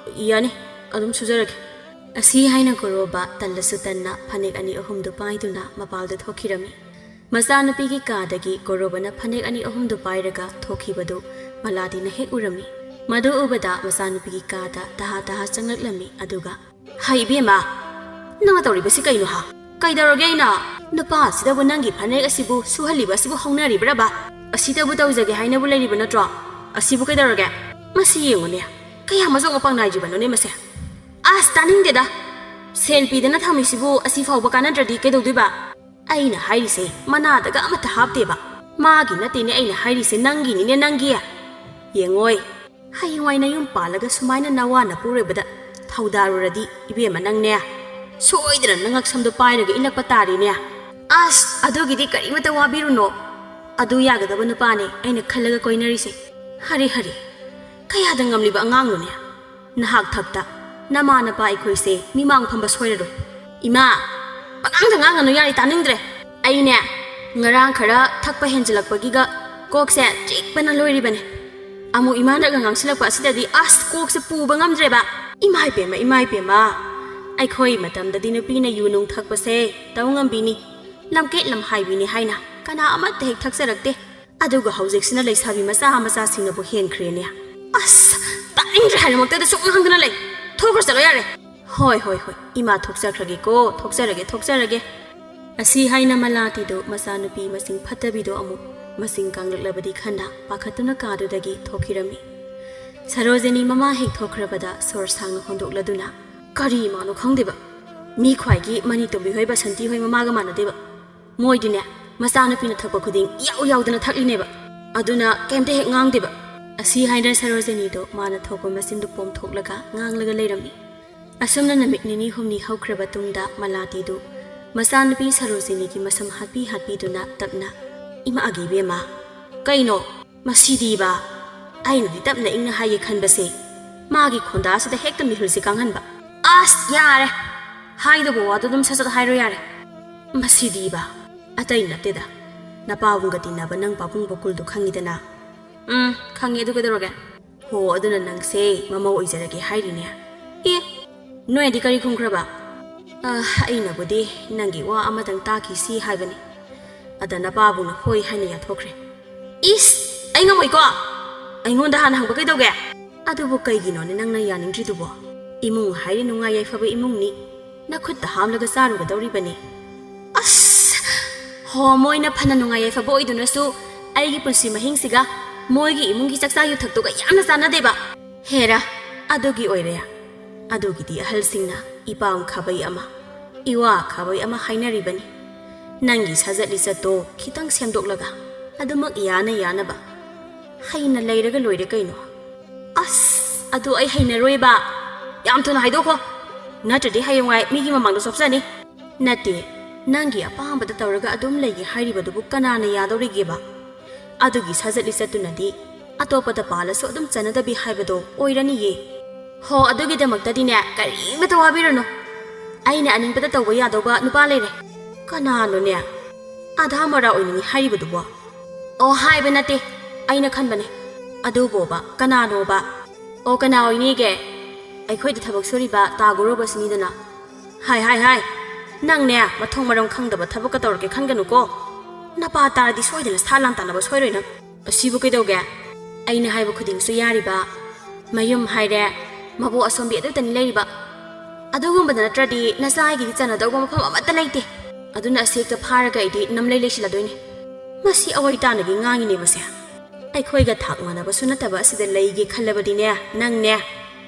ꯌꯥꯅꯤ, ꯑꯗꯨꯝ ꯁꯨꯖꯔꯒꯦ"꯫ ꯑꯁꯤ ꯍꯥꯏꯅ ꯒꯣꯔꯣꯕ ꯇꯜꯂꯁꯨ ꯇꯟꯅ ꯐꯅꯦꯛ ꯑꯅꯤ ꯑꯍꯨꯝꯗꯨ ꯄꯥꯏꯗꯨꯅ ꯃꯄꯥꯜꯗ ꯊꯣꯛꯈꯤꯔꯝꯃꯤ꯫ ꯃꯆꯥꯅꯨꯄꯤꯒꯤ ꯀꯥꯗꯒꯤ ꯒꯣꯔꯣꯕꯅ ꯐꯅꯦꯛ ꯑꯅꯤ ꯑꯍꯨꯝꯗꯨ ꯄꯥꯏꯔꯒ ꯊꯣꯛꯈꯤꯕꯗꯨ ꯃꯂꯥꯗꯤꯅ ꯍꯦꯛ ꯎꯔꯝꯃꯤ꯫ ꯃꯗꯨ ꯎꯕꯗ ꯃꯆꯥꯅꯨꯄꯤꯒꯤ ꯀꯥꯗ ꯇꯍꯥ ꯇꯍꯥ ꯆꯪꯂꯛꯂꯝꯃꯤ꯫ ꯑꯗꯨꯒ, "ꯍꯩ ꯏꯕꯦꯝꯃ, ꯅꯪꯅ ꯇꯧꯔꯤꯕꯁꯤ ꯀꯩꯅꯣ ꯍꯥ? ꯀꯩꯗꯧꯔꯒꯦ ꯑꯩꯅ? ꯅꯨꯄꯥ ꯑꯁꯤꯗꯕꯨ ꯅꯪꯒꯤ ꯐꯅꯦꯛ ꯑꯁꯤꯕꯨ ꯁꯨꯍꯜꯂꯤꯕ ꯑꯁꯤꯕꯨ ꯍꯧꯅꯔꯤꯕ꯭ꯔꯕ? ꯑꯁꯤꯗꯕꯨ ꯇꯧꯖꯒꯦ ꯍꯥꯏꯅꯕꯨ ꯂꯩꯔꯤꯕ ꯅꯠꯇ꯭ꯔꯣ? ꯑꯁꯤꯕꯨ ꯀꯩꯗꯧꯔꯒꯦ? ꯃꯁꯤ ꯌꯦꯡꯉꯨꯅꯦ, ꯀꯌꯥ ꯃꯆꯣꯛ ꯃꯄꯥꯡ ꯅꯥꯏꯗ꯭ꯔꯤꯕꯅꯣꯅꯦ ꯃꯁꯦ? ꯑꯁ, ꯇꯥꯅꯤꯡꯗꯦꯗ! ꯁꯦꯜ ꯄꯤꯗꯅ ꯊꯝꯃꯤꯁꯤꯕꯨ ꯑꯁꯤ ꯐꯥꯎꯕ ꯀꯥꯟꯅꯗ꯭ꯔꯗꯤ ꯀꯩꯗꯧꯗꯣꯏꯕ? ꯑꯩꯅ ꯍꯥꯏꯔꯤꯁꯦ ꯃꯅꯥꯗꯒ ꯑꯃꯠꯇ ꯍꯥꯞꯇꯦꯕ꯫ ꯃꯥꯒꯤ ꯅꯠꯇꯦꯅꯦ ꯑꯩꯅ ꯍꯥꯏꯔꯤꯁꯦ, ꯅꯪꯒꯤꯅꯤꯅꯦ, ꯅꯪꯒꯤ꯫ ꯌꯦꯡꯉꯣꯏ, ꯍꯌꯦꯡꯋꯥꯏ ꯅꯌꯨꯝ ꯄꯥꯜꯂꯒ ꯁꯨꯃꯥꯏꯅ ꯅꯋꯥ ꯅꯄꯨꯔꯣꯏꯕꯗ ꯊꯧꯗꯥꯔꯨꯔꯗꯤ ꯏꯕꯦꯝꯃ ꯅꯪꯅꯦ, ꯁꯣꯏꯗꯅ ꯅꯉꯛꯁꯝꯗꯣ ꯄꯥꯏꯔꯒ ꯏꯜꯂꯛꯄ ꯇꯥꯔꯦꯅꯦ꯫ ꯑꯁ, ꯑꯗꯨꯒꯤꯗꯤ ꯀꯔꯤꯃꯇ ꯋꯥꯕꯤꯔꯨꯅꯣ꯫ ꯑꯗꯨ ꯌꯥꯒꯗꯕ ꯅꯨꯄꯥꯅꯦ ꯑꯩꯅ ꯈꯜꯂꯒ ꯀꯣꯏꯅꯔꯤꯁꯦ꯫ ꯍꯔꯦ ꯍꯔꯦ, ꯀꯌꯥꯗ ꯉꯝꯂꯤꯕ ꯑꯉꯥꯡꯅꯣꯅꯦ? ꯅꯍꯥꯛ ꯊꯛꯇ ꯅꯃꯥ ꯅꯄꯥ ꯑꯩꯈꯣꯏꯁꯦ ꯃꯤꯃꯥꯡ ꯐꯝꯕ ꯁꯣꯏꯔꯔꯣꯏ꯫ ꯏꯃꯥ, ꯄꯉꯥꯡꯗ ꯉꯥꯡꯒꯅꯨ ꯌꯥꯔꯦ, ꯇꯥꯅꯤꯡꯗ꯭ꯔꯦ꯫ ꯑꯩꯅꯦ, ꯉꯔꯥꯡ ꯈꯔ ꯊꯛꯄ ꯍꯦꯟꯖꯤꯜꯂꯛꯄꯒꯤꯒ ꯀꯣꯛꯁꯦ ꯆꯤꯛꯄꯅ ꯂꯣꯏꯔꯤꯕꯅꯦ꯫ ꯑꯃꯨꯛ ꯏꯃꯥꯅꯒ ꯉꯥꯡꯁꯤꯜꯂꯛꯄ ꯑꯁꯤꯗꯗꯤ ꯑꯁ ꯀꯣꯛꯁꯦ ꯄꯨꯕ ꯉꯝꯗ꯭ꯔꯦꯕ꯫ ꯏꯃꯥ ꯏꯄꯦꯝꯃ, ꯏꯃꯥ ꯏꯄꯦꯝꯃ, ꯑꯩꯈꯣꯏ ꯃꯇꯝꯗꯗꯤ ꯅꯨꯄꯤꯅ ꯌꯨ ꯅꯨꯡ ꯊꯛꯄꯁꯦ ꯇꯧ ꯉꯝꯕꯤꯅꯤ, ꯂꯝꯀꯦꯠ ꯂꯝꯍꯥꯏꯕꯤꯅꯤ ꯍꯥꯏꯅ ꯀꯅꯥ ꯑꯃꯠꯇ ꯍꯦꯛ ꯊꯛꯆꯔꯛꯇꯦ꯫ ꯑꯗꯨꯒ ꯍꯧꯖꯤꯛꯁꯤꯅ ꯂꯩꯁꯥꯕꯤ ꯃꯆꯥ ꯃꯆꯥꯁꯤꯡꯅꯕꯨ ꯍꯦꯟꯈ꯭ꯔꯦꯅꯦ꯫ ꯑꯁ, ꯇꯥꯅꯤꯡꯗ꯭ꯔꯦ ꯍꯥꯏꯔꯤꯃꯛꯇꯗ ꯁꯨꯝ ꯉꯥꯡꯗꯅ ꯂꯩ꯫ ꯊꯣꯛꯈ꯭ꯔ ꯆꯠꯂꯣ ꯌꯥꯔꯦ꯫ ꯍꯣꯏ, ꯍꯣꯏ, ꯍꯣꯏ, ꯏꯃꯥ ꯊꯣꯛꯆꯈ꯭ꯔꯒꯦꯀꯣ, ꯊꯣꯛꯆꯔꯒꯦ, ꯊꯣꯛꯆꯔꯒꯦ꯫ ꯑꯁꯤ ꯍꯥꯏꯅ ꯃꯂꯥꯇꯤꯗꯨ ꯃꯆꯥꯅꯨꯄꯤ ꯃꯁꯤꯡ ꯐꯠꯇꯕꯤꯗꯣ ꯑꯃꯨꯛ ꯃꯁꯤꯡ ꯀꯥꯡꯂꯛꯂꯕꯗꯤ ꯈꯟꯅ ꯄꯥꯈꯠꯇꯨꯅ ꯀꯥꯗꯨꯗꯒꯤ ꯊꯣꯛꯈꯤꯔꯝꯃꯤ꯫ ꯁꯔꯣꯖꯤꯅꯤ ꯃꯃꯥ ꯍꯦꯛ ꯊꯣꯛꯈ꯭ꯔꯕꯗ ꯁꯣꯔ ꯁꯥꯡꯅ ꯍꯣꯟꯗꯣꯛꯂꯗꯨꯅ, "ꯀꯔꯤ ꯏꯃꯥꯅꯣ ꯈꯪꯗꯦꯕ? ꯃꯤ ꯈ꯭ꯋꯥꯏꯒꯤ ꯃꯅꯤ ꯇꯣꯝꯕꯤ ꯍꯣꯏ ꯕꯁꯟꯇꯤ ꯍꯣꯏ ꯃꯃꯥꯒ ꯃꯥꯟꯅꯗꯦꯕ꯫ ꯃꯣꯏꯗꯤꯅꯦ, ꯃꯆꯥꯅꯨꯄꯤꯅ ꯊꯛꯄ ꯈꯨꯗꯤꯡ ꯏꯌꯥꯎ ꯌꯥꯎꯗꯅ ꯊꯛꯂꯤꯅꯦꯕ꯫ ꯑꯗꯨꯅ ꯀꯩꯝꯇ ꯍꯦꯛ ꯉꯥꯡꯗꯦꯕ"꯫ ꯑꯁꯤ ꯍꯥꯏꯅ ꯁꯔꯣꯖꯤꯅꯤꯗꯣ ꯃꯥꯅ ꯊꯣꯛꯄ ꯃꯆꯤꯟꯗꯨ ꯄꯣꯝꯊꯣꯛꯂꯒ ꯉꯥꯡꯂꯒ ꯂꯩꯔꯝꯃꯤ꯫ ꯑꯁꯨꯝꯅ ꯅꯨꯃꯤꯠ ꯅꯤꯅꯤ ꯍꯨꯝꯅꯤ ꯍꯧꯈ꯭ꯔꯕ ꯇꯨꯡꯗ ꯃꯂꯥꯇꯤꯗꯨ ꯃꯆꯥꯅꯨꯄꯤ ꯁꯔꯣꯖꯤꯅꯤꯒꯤ ꯃꯁꯝ ꯍꯥꯠꯄꯤ ꯍꯥꯠꯄꯤꯗꯨꯅ ꯇꯞꯅ, "ꯏꯃꯥꯒꯤ ꯏꯕꯦꯝꯃ, ꯀꯩꯅꯣ? ꯃꯁꯤꯗꯤꯕ, ꯑꯩꯅꯗꯤ ꯇꯞꯅ ꯏꯪꯅ ꯍꯥꯏꯒꯦ ꯈꯟꯕꯁꯦ, ꯃꯥꯒꯤ ꯈꯣꯟꯗꯥꯁꯤꯗ ꯍꯦꯛꯇ ꯃꯤꯍꯨꯜꯁꯦ ꯀꯥꯡꯍꯟꯕ꯫ ꯑꯁ, ꯌꯥꯔꯦ! ꯍꯥꯏꯗꯧꯕ ꯋꯥꯗꯣ ꯑꯗꯨꯝ ꯁꯠ ꯁꯠ ꯍꯥꯏꯔꯣ ꯌꯥꯔꯦ꯫ ꯃꯁꯤꯗꯤꯕ, ꯑꯇꯩ ꯅꯠꯇꯦꯗ, ꯅꯄꯥꯕꯨꯡꯒ ꯇꯤꯟꯅꯕ ꯅꯪ ꯄꯥꯕꯨꯡ ꯕꯀꯨꯜꯗꯣ ꯈꯪꯉꯤꯗꯅ?" "ꯎꯝ, ꯈꯪꯉꯦ, ꯑꯗꯨ ꯀꯩꯗꯧꯔꯒꯦ?" "ꯍꯣ, ꯑꯗꯨꯅ ꯅꯪꯁꯦ ꯃꯃꯧ ꯑꯣꯏꯖꯔꯒꯦ ꯍꯥꯏꯔꯤꯅꯦ?" "ꯑꯦ, ꯅꯣꯏꯅꯗꯤ ꯀꯔꯤ ꯈꯨꯝꯈ꯭ꯔꯕ?" "ꯑ, ꯑꯩꯅꯕꯨꯗꯤ ꯅꯪꯒꯤ ꯋꯥ ꯑꯃꯇꯪ ꯇꯥꯈꯤꯁꯤ ꯍꯥꯏꯕꯅꯤ, ꯑꯗ ꯅꯄꯥꯕꯨꯡꯅ ꯍꯣꯏ ꯍꯥꯏꯅ ꯌꯥꯊꯣꯛꯈ꯭ꯔꯦ꯫" "ꯏꯁ, ꯑꯩ ꯉꯝꯃꯣꯏꯀꯣ꯫ ꯑꯩꯉꯣꯟꯗ ꯍꯥꯟꯅ ꯍꯪꯕ ꯀꯩꯗꯧꯒꯦ?" "ꯑꯗꯨꯕꯨ ꯀꯩꯒꯤꯅꯣꯅꯦ ꯅꯪꯅ ꯌꯥꯅꯤꯡꯗ꯭ꯔꯤꯗꯨꯕꯣ? ꯏꯃꯨꯡ ꯍꯥꯏꯔꯤ ꯅꯨꯡꯉꯥꯏ ꯌꯥꯏꯐꯕ ꯏꯃꯨꯡꯅꯤ꯫ ꯅꯈꯨꯠꯇ ꯍꯥꯝꯂꯒ ꯆꯥꯔꯨꯒꯗꯧꯔꯤꯕꯅꯤ꯫" "ꯑꯁ! ꯍꯣ, ꯃꯣꯏꯅ ꯐꯅ ꯅꯨꯡꯉꯥꯏ ꯌꯥꯏꯐꯕ ꯑꯣꯏꯗꯨꯅꯁꯨ ꯑꯩꯒꯤ ꯄꯨꯟꯁꯤ ꯃꯍꯤꯡꯁꯤꯒ ꯃꯣꯏꯒꯤ ꯏꯃꯨꯡꯒꯤ ꯆꯥꯛꯆꯥ ꯌꯨꯊꯛꯇꯨꯒ ꯌꯥꯝꯅ ꯆꯥꯟꯅꯗꯦꯕ꯫ ꯍꯦꯔꯥ, ꯑꯗꯨꯒꯤ ꯑꯣꯏꯔꯦ꯫ ꯑꯗꯨꯒꯤꯗꯤ ꯑꯍꯜꯁꯤꯡꯅ ꯏꯄꯥꯝ ꯈꯥꯕꯩ ꯑꯃ, ꯏꯋꯥ ꯈꯥꯕꯩ ꯑꯃ ꯍꯥꯏꯅꯔꯤꯕꯅꯤ꯫ ꯅꯪꯒꯤ ꯁꯥꯖꯠ ꯂꯤꯆꯠꯇꯣ ꯈꯤꯇꯪ ꯁꯦꯝꯗꯣꯛꯂꯒ ꯑꯗꯨꯃꯛ ꯌꯥꯅ ꯌꯥꯅꯕ ꯍꯩꯅ ꯂꯩꯔꯒ ꯂꯣꯏꯔꯦ ꯀꯩꯅꯣ꯫" "ꯑꯁ, ꯑꯗꯨ ꯑꯩ ꯍꯩꯅꯔꯣꯏꯕ꯫ ꯌꯥꯝ ꯊꯨꯅ ꯍꯥꯏꯗꯣꯛꯈꯣ, ꯅꯠꯇ꯭ꯔꯗꯤ ꯍꯌꯦꯡꯋꯥꯏ ꯃꯤꯒꯤ ꯃꯃꯥꯡꯗ ꯆꯣꯞꯆꯅꯤ꯫" "ꯅꯠꯇꯦ, ꯅꯪꯒꯤ ꯑꯄꯥꯝꯕꯗ ꯇꯧꯔꯒ ꯑꯗꯨꯝ ꯂꯩꯒꯦ ꯍꯥꯏꯔꯤꯕꯗꯨꯕꯨ ꯀꯅꯥꯅ ꯌꯥꯗꯧꯔꯤꯒꯦꯕ? ꯑꯗꯨꯒꯤ ꯁꯥꯖꯠ ꯂꯤꯆꯠꯇꯨꯅꯗꯤ ꯑꯇꯣꯞꯄꯗ ꯄꯥꯜꯂꯁꯨ ꯑꯗꯨꯝ ꯆꯟꯅꯗꯕꯤ ꯍꯥꯏꯕꯗꯣ ꯑꯣꯏꯔꯅꯤꯌꯦ꯫" ꯍꯣ, ꯑꯗꯨꯒꯤꯗꯃꯛꯇꯗꯤꯅꯦ, ꯀꯔꯤꯃꯇ ꯋꯥꯕꯤꯔꯨꯅꯨ꯫ ꯑꯩꯅ ꯑꯅꯤꯡꯕꯗ ꯇꯧꯕ ꯌꯥꯗꯧꯕ ꯅꯨꯄꯥ ꯂꯩꯔꯦ꯫ ꯀꯅꯥꯅꯣꯅꯦ? ꯑꯥꯙꯥ ꯃꯣꯔꯥ ꯑꯣꯏꯅꯤꯡꯉꯤ ꯍꯥꯏꯔꯤꯕꯗꯨꯕꯣ? ꯑꯣ, ꯍꯥꯏꯕ ꯅꯠꯇꯦ, ꯑꯩꯅ ꯈꯟꯕꯅꯦ꯫ ꯑꯗꯨꯕꯣꯕ, ꯀꯅꯥꯅꯣꯕ? ꯑꯣ, ꯀꯅꯥ ꯑꯣꯏꯅꯤꯒꯦ? ꯑꯩꯈꯣꯏꯗ ꯊꯕꯛ ꯁꯨꯔꯤꯕ ꯇꯥ ꯒꯣꯔꯣꯕꯁꯤꯅꯤꯗꯅ꯫ ꯍꯥꯏ, ꯍꯥꯏ, ꯍꯥꯏ꯫ ꯅꯪꯅꯦ, ꯃꯊꯣꯡ ꯃꯔꯝ ꯈꯪꯗꯕ ꯊꯕꯛꯀ ꯇꯧꯔꯛꯀꯦ ꯈꯟꯒꯅꯨꯀꯣ꯫ ꯅꯄꯥ ꯇꯥꯔꯗꯤ ꯁꯣꯏꯗꯅ ꯁꯥ ꯂꯥꯟ ꯇꯥꯟꯅꯕ ꯁꯣꯏꯔꯣꯏ ꯅꯪ꯫ ꯑꯁꯤꯕꯨ ꯀꯩꯗꯧꯒꯦ? ꯑꯩꯅ ꯍꯥꯏꯕ ꯈꯨꯗꯤꯡꯁꯨ ꯌꯥꯔꯤꯕ꯫ ꯃꯌꯨꯝ ꯍꯥꯏꯔꯦ, ꯃꯕꯣꯛ ꯑꯁꯣꯝꯕꯤ ꯑꯗꯨꯇꯅꯤ ꯂꯩꯔꯤꯕ꯫ ꯑꯗꯨꯒꯨꯝꯕꯗ ꯅꯠꯇ꯭ꯔꯗꯤ ꯅꯆꯥ ꯑꯩꯒꯤꯗꯤ ꯆꯟꯅꯗꯧꯕ ꯃꯐꯝ ꯑꯃꯠꯇ ꯂꯩꯇꯦ꯫ ꯑꯗꯨꯅ ꯑꯁꯤ ꯍꯦꯛꯇ ꯐꯥꯔꯒ ꯑꯩꯗꯤ ꯅꯝꯂꯩ ꯂꯩꯁꯤꯜꯂꯗꯣꯏꯅꯤ꯫ ꯃꯁꯤ ꯑꯋꯥꯏ ꯇꯥꯅꯒꯤ ꯉꯥꯡꯉꯤꯅꯦꯕꯁꯦ꯫ ꯑꯩꯈꯣꯏꯒ ꯊꯥꯛ ꯃꯥꯟꯅꯕꯁꯨ ꯅꯠꯇꯕ ꯑꯁꯤꯗ ꯂꯩꯒꯦ ꯈꯜꯂꯕꯗꯤꯅꯦ, ꯅꯪꯅꯦ,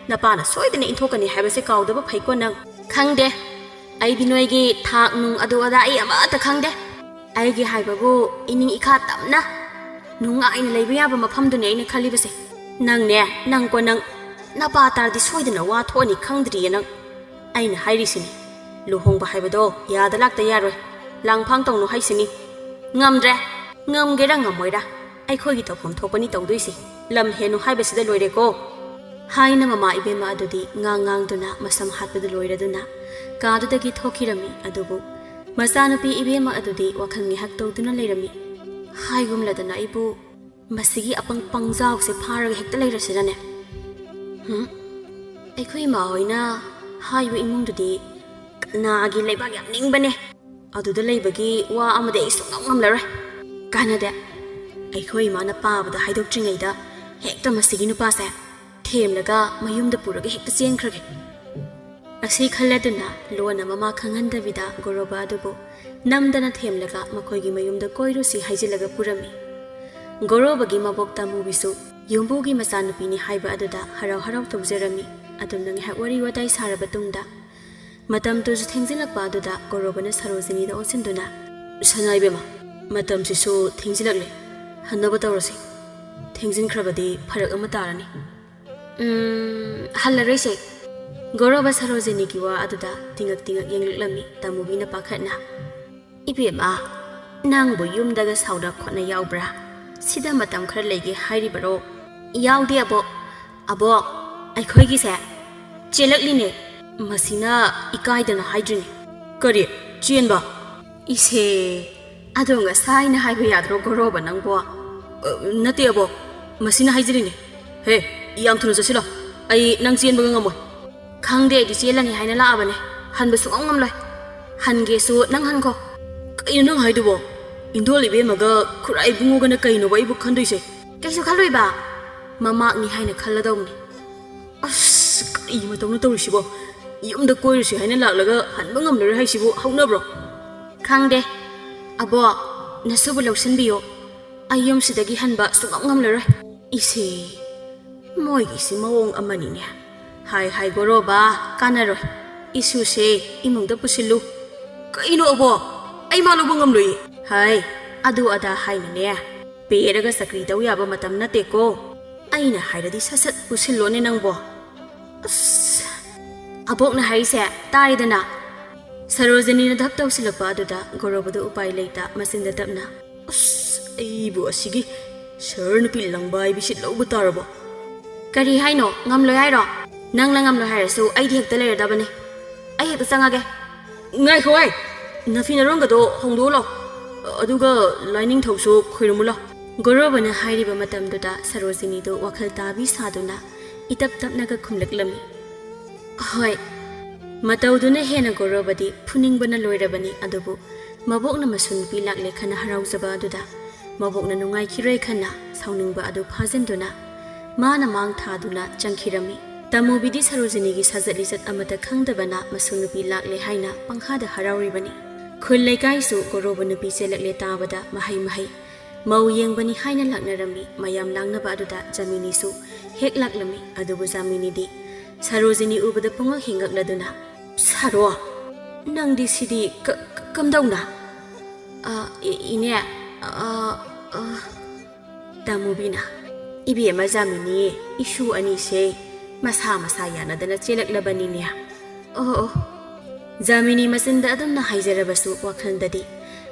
ꯅꯄꯥꯅ ꯁꯣꯏꯗꯅ ꯏꯟꯊꯣꯛꯀꯅꯤ ꯍꯥꯏꯕꯁꯦ ꯀꯥꯎꯗꯕ ꯐꯩꯀꯣ ꯅꯪ꯫ ꯈꯪꯗꯦ, ꯑꯩꯗꯤ ꯅꯣꯏꯒꯤ ꯊꯥꯛ ꯅꯨꯡ ꯑꯗꯨ ꯑꯗꯥ ꯑꯩ ꯑꯃꯠꯇ ꯈꯪꯗꯦ꯫ ꯑꯩꯒꯤ ꯍꯥꯏꯕꯕꯨ ꯏꯅꯤꯡ ꯏꯈꯥ ꯇꯝꯅ ꯅꯨꯡꯉꯥꯏꯅ ꯂꯩꯕ ꯌꯥꯕ ꯃꯐꯝꯗꯨꯅꯦ ꯑꯩꯅ ꯈꯜꯂꯤꯕꯁꯦ꯫ ꯅꯪꯅꯦ, ꯅꯪꯀꯣ ꯅꯪ, ꯅꯄꯥ ꯇꯥꯔꯗꯤ ꯁꯣꯏꯗꯅ ꯋꯥ ꯊꯣꯛꯑꯅꯤ ꯈꯪꯗ꯭ꯔꯤꯌꯦ ꯅꯪ꯫ ꯑꯩꯅ ꯍꯥꯏꯔꯤꯁꯤꯅꯤ, ꯂꯨꯍꯣꯡꯕ ꯍꯥꯏꯕꯗꯣ ꯌꯥꯗ ꯂꯥꯛꯇ ꯌꯥꯔꯣꯏ, ꯂꯥꯡꯐꯥꯡ ꯇꯧꯅꯨ ꯍꯥꯏꯁꯤꯅꯤ꯫ ꯉꯝꯗ꯭ꯔꯦ, ꯉꯝꯒꯦꯔꯥ ꯉꯝꯃꯣꯏꯔꯥ, ꯑꯩꯈꯣꯏꯒꯤ ꯇꯧꯐꯝ ꯊꯣꯛꯄꯅꯤ ꯇꯧꯗꯣꯏꯁꯦ꯫ ꯂꯝ ꯍꯦꯟꯅꯨ ꯍꯥꯏꯕꯁꯤꯗ ꯂꯣꯏꯔꯦꯀꯣ꯫ ꯍꯥꯏꯅ ꯃꯃꯥ ꯏꯕꯦꯝꯃ ꯑꯗꯨꯗꯤ ꯉꯥꯡ ꯉꯥꯡꯗꯨꯅ ꯃꯁꯝ ꯍꯥꯠꯄꯗꯨ ꯂꯣꯏꯔꯗꯨꯅ ꯀꯥꯗꯨꯗꯒꯤ ꯊꯣꯛꯈꯤꯔꯝꯃꯤ꯫ ꯑꯗꯨꯕꯨ ꯃꯆꯥꯅꯨꯄꯤ ꯏꯕꯦꯝꯃ ꯑꯗꯨꯗꯤ ꯋꯥꯈꯜ ꯉꯥꯏꯍꯥꯛ ꯇꯧꯗꯨꯅ ꯂꯩꯔꯝꯃꯤ꯫ ꯍꯥꯏꯒꯨꯝꯂꯗꯅ ꯑꯩꯕꯨ ꯃꯁꯤꯒꯤ ꯑꯄꯪ ꯄꯪꯖꯥꯎꯁꯦ ꯐꯥꯔꯒ ꯍꯦꯛꯇ ꯂꯩꯔꯁꯤꯔꯅꯦ? ꯍꯨꯝ? ꯑꯩꯈꯣꯏ ꯏꯃꯥ ꯍꯣꯏꯅ ꯍꯥꯏꯕ ꯏꯃꯨꯡꯗꯨꯗꯤ ꯀꯅꯥꯒꯤ ꯂꯩꯕꯥꯛ ꯌꯥꯝ ꯅꯤꯡꯕꯅꯦ꯫ ꯑꯗꯨꯗ ꯂꯩꯕꯒꯤ ꯋꯥ ꯑꯃꯗꯤ ꯑꯩ ꯁꯨꯡꯉꯝ ꯉꯝꯂꯔꯣꯏ꯫ ꯀꯥꯟꯅꯗꯦ꯫ ꯑꯩꯈꯣꯏ ꯏꯃꯥꯅ ꯄꯥꯕꯗ ꯍꯥꯏꯗꯣꯛꯇ꯭ꯔꯤꯉꯩꯗ ꯍꯦꯛꯇ ꯃꯁꯤꯒꯤ ꯅꯨꯄꯥꯁꯦ ꯊꯦꯝꯂꯒ ꯃꯌꯨꯝꯗ ꯄꯨꯔꯒ ꯍꯦꯛꯇ ꯆꯦꯟꯈ꯭ꯔꯒꯦ꯫ ꯑꯁꯤ ꯈꯜꯂꯗꯨꯅ ꯂꯣꯟꯅ ꯃꯃꯥ ꯈꯪꯍꯟꯗꯕꯤꯗ ꯒꯣꯔꯣꯕ ꯑꯗꯨꯕꯨ ꯅꯝꯗꯅ ꯊꯦꯝꯂꯒ ꯃꯈꯣꯏꯒꯤ ꯃꯌꯨꯝꯗ ꯀꯣꯏꯔꯨꯁꯤ ꯍꯥꯏꯖꯤꯜꯂꯒ ꯄꯨꯔꯝꯃꯤ꯫ ꯒꯣꯔꯣꯕꯒꯤ ꯃꯕꯣꯛ ꯇꯥꯃꯨꯕꯤꯁꯨ ꯌꯨꯝꯕꯨꯒꯤ ꯃꯆꯥꯅꯨꯄꯤꯅꯤ ꯍꯥꯏꯕ ꯑꯗꯨꯗ ꯍꯔꯥꯎ ꯍꯔꯥꯎ ꯇꯧꯖꯔꯝꯃꯤ꯫ ꯑꯗꯨꯝꯅ ꯉꯥꯏꯍꯥꯛ ꯋꯥꯔꯤ ꯋꯥꯇꯥꯏ ꯁꯥꯔꯕ ꯇꯨꯡꯗ ꯃꯇꯝꯗꯨꯁꯨ ꯊꯦꯡꯖꯤꯜꯂꯛꯄ ꯑꯗꯨꯗ ꯒꯣꯔꯣꯕꯅ ꯁꯔꯣꯖꯤꯅꯤꯗ ꯑꯣꯟꯁꯤꯟꯗꯨꯅ, "ꯁꯅꯥ ꯏꯕꯦꯝꯃ, ꯃꯇꯝꯁꯤꯁꯨ ꯊꯦꯡꯖꯤꯜꯂꯛꯂꯦ, ꯍꯟꯅꯕ ꯇꯧꯔꯁꯤ꯫ ꯊꯦꯡꯖꯤꯟꯈ꯭ꯔꯕꯗꯤ ꯐꯔꯛ ꯑꯃ ꯇꯥꯔꯅꯤ꯫" "ꯎꯝ, ꯍꯜꯂꯔꯣꯏꯁꯦ꯫" ꯒꯣꯔꯣꯕ ꯁꯔꯣꯖꯤꯅꯤꯒꯤ ꯋꯥ ꯑꯗꯨꯗ ꯇꯤꯉꯛ ꯇꯤꯉꯛ ꯌꯦꯡꯂꯛꯂꯝꯃꯤ ꯇꯥꯃꯨꯕꯤꯅ ꯄꯥꯈꯠꯅ꯫ "ꯏꯕꯦꯝꯃ, ꯅꯪꯕꯨ ꯌꯨꯝꯗꯒ ꯁꯥꯎꯅ ꯈꯣꯠꯅ ꯌꯥꯎꯕ꯭ꯔꯥ? ꯁꯤꯗ ꯃꯇꯝ ꯈꯔ ꯂꯩꯒꯦ ꯍꯥꯏꯔꯤꯕꯔꯣ?" "ꯌꯥꯎꯗꯦ ꯑꯕꯣꯛ꯫" "ꯑꯕꯣꯛ, ꯑꯩꯈꯣꯏꯒꯤꯁꯦ ꯆꯦꯜꯂꯛꯂꯤꯅꯦ꯫ ꯃꯁꯤꯅ ꯏꯀꯥꯏꯗꯅ ꯍꯥꯏꯗ꯭ꯔꯤꯅꯦ꯫ ꯀꯔꯤ? ꯆꯦꯟꯕ? ꯏꯁꯦ, ꯑꯗꯣ ꯉꯁꯥꯏꯅ ꯍꯥꯏꯕ ꯌꯥꯗ꯭ꯔꯣ ꯒꯣꯔꯣꯕ ꯅꯪꯕꯣ? ꯑ, ꯅꯠꯇꯦ ꯑꯕꯣ, ꯃꯁꯤꯅ ꯍꯥꯏꯖꯔꯤꯅꯦ꯫ ꯍꯦ, ꯌꯥꯝ ꯊꯨꯅ ꯆꯠꯁꯤꯜꯂꯣ꯫ ꯑꯩ ꯅꯪ ꯆꯦꯟꯕꯒ ꯉꯝꯃꯣꯏ꯫ ꯈꯪꯗꯦ, ꯑꯩꯗꯤ ꯆꯦꯜꯂꯅꯤ ꯍꯥꯏꯅ ꯂꯥꯛꯑꯕꯅꯦ꯫ ꯍꯟꯕ ꯁꯨꯡꯉꯝ ꯉꯝꯂꯣꯏ꯫ ꯍꯟꯒꯦꯁꯨ ꯅꯪ ꯍꯟꯈꯣ꯫ ꯀꯩꯅꯣ ꯅꯪ ꯍꯥꯏꯗꯨꯕꯣ? ꯏꯟꯗꯣꯜ ꯏꯕꯦꯝꯃꯒ ꯈꯨꯔꯥꯏ ꯏꯕꯨꯡꯉꯣꯒꯅ ꯀꯩꯅꯣꯕ ꯑꯩꯕꯨ ꯈꯟꯗꯣꯏꯁꯦ? ꯀꯩꯁꯨ ꯈꯜꯂꯣꯏꯕ꯫ ꯃꯃꯥꯛꯅꯤ ꯍꯥꯏꯅ ꯈꯜꯂꯗꯧꯅꯤ꯫ ꯑꯁ, ꯀꯔꯤ ꯃꯇꯧꯅꯣ ꯇꯧꯔꯤꯁꯤꯕꯣ? ꯌꯨꯝꯗ ꯀꯣꯏꯔꯨꯁꯤ ꯍꯥꯏꯅ ꯂꯥꯛꯂꯒ ꯍꯟꯕ ꯉꯝꯂꯔꯣꯏ ꯍꯥꯏꯁꯤꯕꯨ ꯍꯧꯅꯕ꯭ꯔꯣ? ꯈꯪꯗꯦ꯫ ꯑꯕꯣ, ꯅꯁꯨꯕꯨ ꯂꯧꯁꯤꯟꯕꯤꯌꯣ꯫ ꯑꯩ ꯌꯨꯝꯁꯤꯗꯒꯤ ꯍꯟꯕ ꯁꯨꯡꯉꯝ ꯉꯝꯂꯔꯣꯏ꯫ ꯏꯁꯦ, ꯃꯣꯏꯒꯤꯁꯤ ꯃꯑꯣꯡ ꯑꯃꯅꯤꯅꯦ꯫ ꯍꯥꯏ ꯍꯥꯏ ꯒꯣꯔꯣꯕ, ꯀꯥꯟꯅꯔꯣꯏ꯫ ꯏꯁꯨꯁꯦ ꯏꯃꯨꯡꯗ ꯄꯨꯁꯤꯜꯂꯨ꯫ ꯀꯩꯅꯣ ꯑꯕꯣ? ꯑꯩ ꯃꯥ ꯂꯧꯕ ꯉꯝꯂꯣꯏꯌꯦ꯫ ꯍꯥꯏ, ꯑꯗꯨ ꯑꯗꯥ ꯍꯥꯏꯅꯨꯅꯦ꯫ ꯄꯦꯔꯒ ꯆꯀ꯭ꯔꯤ ꯇꯧ ꯌꯥꯕ ꯃꯇꯝ ꯅꯠꯇꯦꯀꯣ꯫ ꯑꯩꯅ ꯍꯥꯏꯔꯗꯤ ꯁꯠ ꯁꯠ ꯄꯨꯁꯤꯜꯂꯣꯅꯦ ꯅꯪꯕꯣ꯫ ꯑꯁ, ꯑꯕꯣꯛꯅ ꯍꯥꯏꯔꯤꯁꯦ ꯇꯥꯔꯦꯗꯅ꯫ ꯁꯔꯣꯖꯤꯅꯤꯅ ꯙꯞ ꯇꯧꯁꯤꯜꯂꯛꯄ ꯑꯗꯨꯗ ꯒꯣꯔꯣꯕꯗꯨ ꯎꯄꯥꯏ ꯂꯩꯇ ꯃꯆꯤꯟꯗ ꯇꯞꯅ, "ꯑꯁ, ꯑꯩꯕꯨ ꯑꯁꯤꯒꯤ ꯁꯍꯔ ꯅꯨꯄꯤ ꯂꯪꯕꯥꯏꯕꯤꯁꯤ ꯂꯧꯕ ꯇꯥꯔꯕꯣ?" "ꯀꯔꯤ ꯍꯥꯏꯅꯣ? ꯉꯝꯂꯣꯏ ꯍꯥꯏꯔꯣ? ꯅꯪꯅ ꯉꯝꯂꯣꯏ ꯍꯥꯏꯔꯁꯨ ꯑꯩꯗꯤ ꯍꯦꯛꯇ ꯂꯩꯔꯗꯕꯅꯦ꯫ ꯑꯩ ꯍꯦꯛꯇ ꯆꯪꯉꯒꯦ꯫" "ꯉꯥꯏꯈꯣ ꯍꯦ! ꯅꯐꯤ ꯅꯔꯣꯟꯒꯗꯣ ꯍꯣꯡꯗꯣꯛꯎ ꯂꯥꯎ꯫ ꯑꯗꯨꯒ ꯂꯥꯏꯅꯤꯡꯊꯧꯁꯨ ꯈꯣꯏꯔꯝꯃꯨ ꯂꯥꯎ꯫" ꯒꯣꯔꯣꯕꯅ ꯍꯥꯏꯔꯤꯕ ꯃꯇꯝꯗꯨꯗ ꯁꯔꯣꯖꯤꯅꯤꯗꯨ ꯋꯥꯈꯜ ꯇꯥꯕꯤ ꯁꯥꯗꯨꯅ ꯏꯇꯞ ꯇꯞꯅꯒ ꯈꯨꯝꯂꯛꯂꯝꯃꯤ꯫ ꯍꯣꯏ꯫ ꯃꯇꯧꯗꯨꯅ ꯍꯦꯟꯅ ꯒꯣꯔꯣꯕꯗꯤ ꯐꯨꯅꯤꯡꯕꯅ ꯂꯣꯏꯔꯕꯅꯤ, ꯑꯗꯨꯕꯨ ꯃꯕꯣꯛꯅ ꯃꯁꯨ ꯅꯨꯄꯤ ꯂꯥꯛꯂꯦ ꯈꯟꯅ ꯍꯔꯥꯎꯖꯕ ꯑꯗꯨꯗ ꯃꯕꯣꯛꯅ ꯅꯨꯡꯉꯥꯏꯈꯤꯔꯣꯏ ꯈꯟꯅ ꯁꯥꯎꯅꯤꯡꯕ ꯑꯗꯨ ꯐꯥꯖꯤꯟꯗꯨꯅ ꯃꯥꯅ ꯃꯥꯡ ꯊꯥꯗꯨꯅ ꯆꯪꯈꯤꯔꯝꯃꯤ꯫ ꯇꯃꯨꯕꯤꯗꯤ ꯁꯔꯣꯖꯤꯅꯤꯒꯤ ꯁꯥꯖꯠ ꯂꯤꯆꯠ ꯑꯃꯠꯇ ꯈꯪꯗꯕꯅ ꯃꯁꯨ ꯅꯨꯄꯤ ꯂꯥꯛꯂꯦ ꯍꯥꯏꯅ ꯄꯪꯍꯥꯗ ꯍꯔꯥꯎꯔꯤꯕꯅꯤ꯫ ꯈꯨꯜ ꯂꯩꯀꯥꯏꯁꯨ ꯒꯣꯔꯣꯕ ꯅꯨꯄꯤ ꯆꯦꯜꯂꯛꯂꯦ ꯇꯥꯕꯗ ꯃꯍꯩ ꯃꯍꯩ ꯃꯧ ꯌꯦꯡꯕꯅꯤ ꯍꯥꯏꯅ ꯂꯥꯛꯅꯔꯝꯃꯤ꯫ ꯃꯌꯥꯝ ꯂꯥꯡꯅꯕ ꯑꯗꯨꯗ ꯖꯥꯃꯤꯅꯤꯁꯨ ꯍꯦꯛ ꯂꯥꯛꯂꯝꯃꯤ꯫ ꯑꯗꯨꯕꯨ ꯖꯥꯃꯤꯅꯤꯗꯤ ꯁꯔꯣꯖꯤꯅꯤ ꯎꯕꯗ ꯄꯨꯡꯉꯛ ꯍꯦꯛ ꯉꯛꯂꯗꯨꯅ, "ꯁꯥꯔꯣ, ꯅꯪꯗꯤ ꯁꯤꯗꯤ ꯀ-, ꯀ-, ꯀꯝꯗꯧꯅ?" "ꯑ, ꯏ-, ꯏꯅꯦ, ꯑ, ꯑ," ꯇꯥꯃꯨꯕꯤꯅ, "ꯏꯕꯦꯝꯃ ꯖꯥꯃꯤꯅꯤ, ꯏꯁꯨ ꯑꯅꯤꯁꯦ ꯃꯁꯥ ꯃꯁꯥ ꯌꯥꯅꯗꯅ ꯆꯦꯜꯂꯛꯂꯕꯅꯤꯅꯦ꯫" "ꯑꯣ, ꯑꯣ꯫" ꯖꯥꯃꯤꯅꯤ ꯃꯆꯤꯟꯗ ꯑꯗꯨꯝꯅ ꯍꯥꯏꯖꯔꯕꯁꯨ ꯋꯥꯈꯜꯗꯗꯤ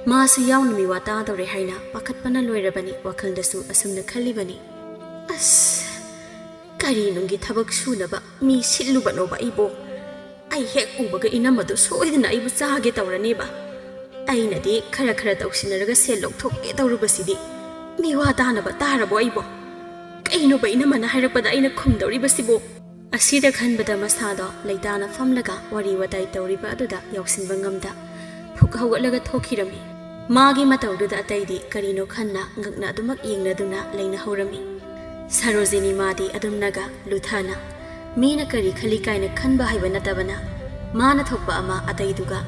ꯃꯥꯁꯨ ꯌꯥꯎꯅ ꯃꯤꯋꯥ ꯇꯥꯗꯧꯔꯦ ꯍꯥꯏꯅ ꯄꯥꯈꯠꯄꯅ ꯂꯣꯏꯔꯕꯅꯤ꯫ ꯋꯥꯈꯜꯗꯁꯨ ꯑꯁꯨꯝꯅ ꯈꯜꯂꯤꯕꯅꯤ, "ꯑꯁ, ꯀꯔꯤ ꯅꯨꯡꯒꯤ ꯊꯕꯛ ꯁꯨꯅꯕ ꯃꯤ ꯁꯤꯠꯂꯨꯕꯅꯣꯕ ꯑꯩꯕꯣ? ꯑꯩ ꯍꯦꯛ ꯎꯕꯒ ꯏꯅꯝꯃꯗꯨ ꯁꯣꯏꯗꯅ ꯑꯩꯕꯨ ꯆꯥꯒꯦ ꯇꯧꯔꯅꯦꯕ꯫ ꯑꯩꯅꯗꯤ ꯈꯔ ꯈꯔ ꯇꯧꯁꯤꯟꯅꯔꯒ ꯁꯦꯜ ꯂꯧꯊꯣꯛꯀꯦ ꯇꯧꯔꯨꯕꯁꯤꯗꯤ꯫ ꯃꯤꯋꯥ ꯇꯥꯅꯕ ꯇꯥꯔꯕꯣ ꯑꯩꯕꯣ? ꯀꯩꯅꯣꯕ ꯏꯅꯝꯃꯅ ꯍꯥꯏꯔꯛꯄꯗ ꯑꯩꯅ ꯈꯨꯝꯗꯧꯔꯤꯕꯁꯤꯕꯣ? ꯑꯁꯤꯗ ꯈꯟꯕꯗ ꯃꯁꯥꯗꯣ ꯂꯩꯇꯥꯅ ꯐꯝꯂꯒ ꯋꯥꯔꯤ ꯋꯥꯇꯥꯏ ꯇꯧꯔꯤꯕ ꯑꯗꯨꯗ ꯌꯥꯎꯁꯤꯟꯕ ꯉꯝꯗ ꯐꯨꯛ ꯍꯧꯒꯠꯂꯒ ꯊꯣꯛꯈꯤꯔꯝꯃꯤ꯫ ꯃꯥꯒꯤ ꯃꯇꯧꯗꯨꯗ ꯑꯇꯩꯗꯤ ꯀꯔꯤꯅꯣ ꯈꯟꯅ ꯉꯛꯅ ꯑꯗꯨꯃꯛ ꯌꯦꯡꯅꯗꯨꯅ ꯂꯩꯅꯍꯧꯔꯝꯃꯤ꯫ ꯁꯔꯣꯖꯤꯅꯤ ꯃꯥꯗꯤ ꯑꯗꯨꯝꯅꯒ ꯂꯨꯊꯅ ꯃꯤꯅ ꯀꯔꯤ ꯈꯜꯂꯤ ꯀꯥꯏꯅ ꯈꯟꯕ ꯍꯩꯕ ꯅꯠꯇꯕꯅ ꯃꯥꯅ ꯊꯣꯛꯄ ꯑꯃ ꯑꯇꯩꯗꯨꯒ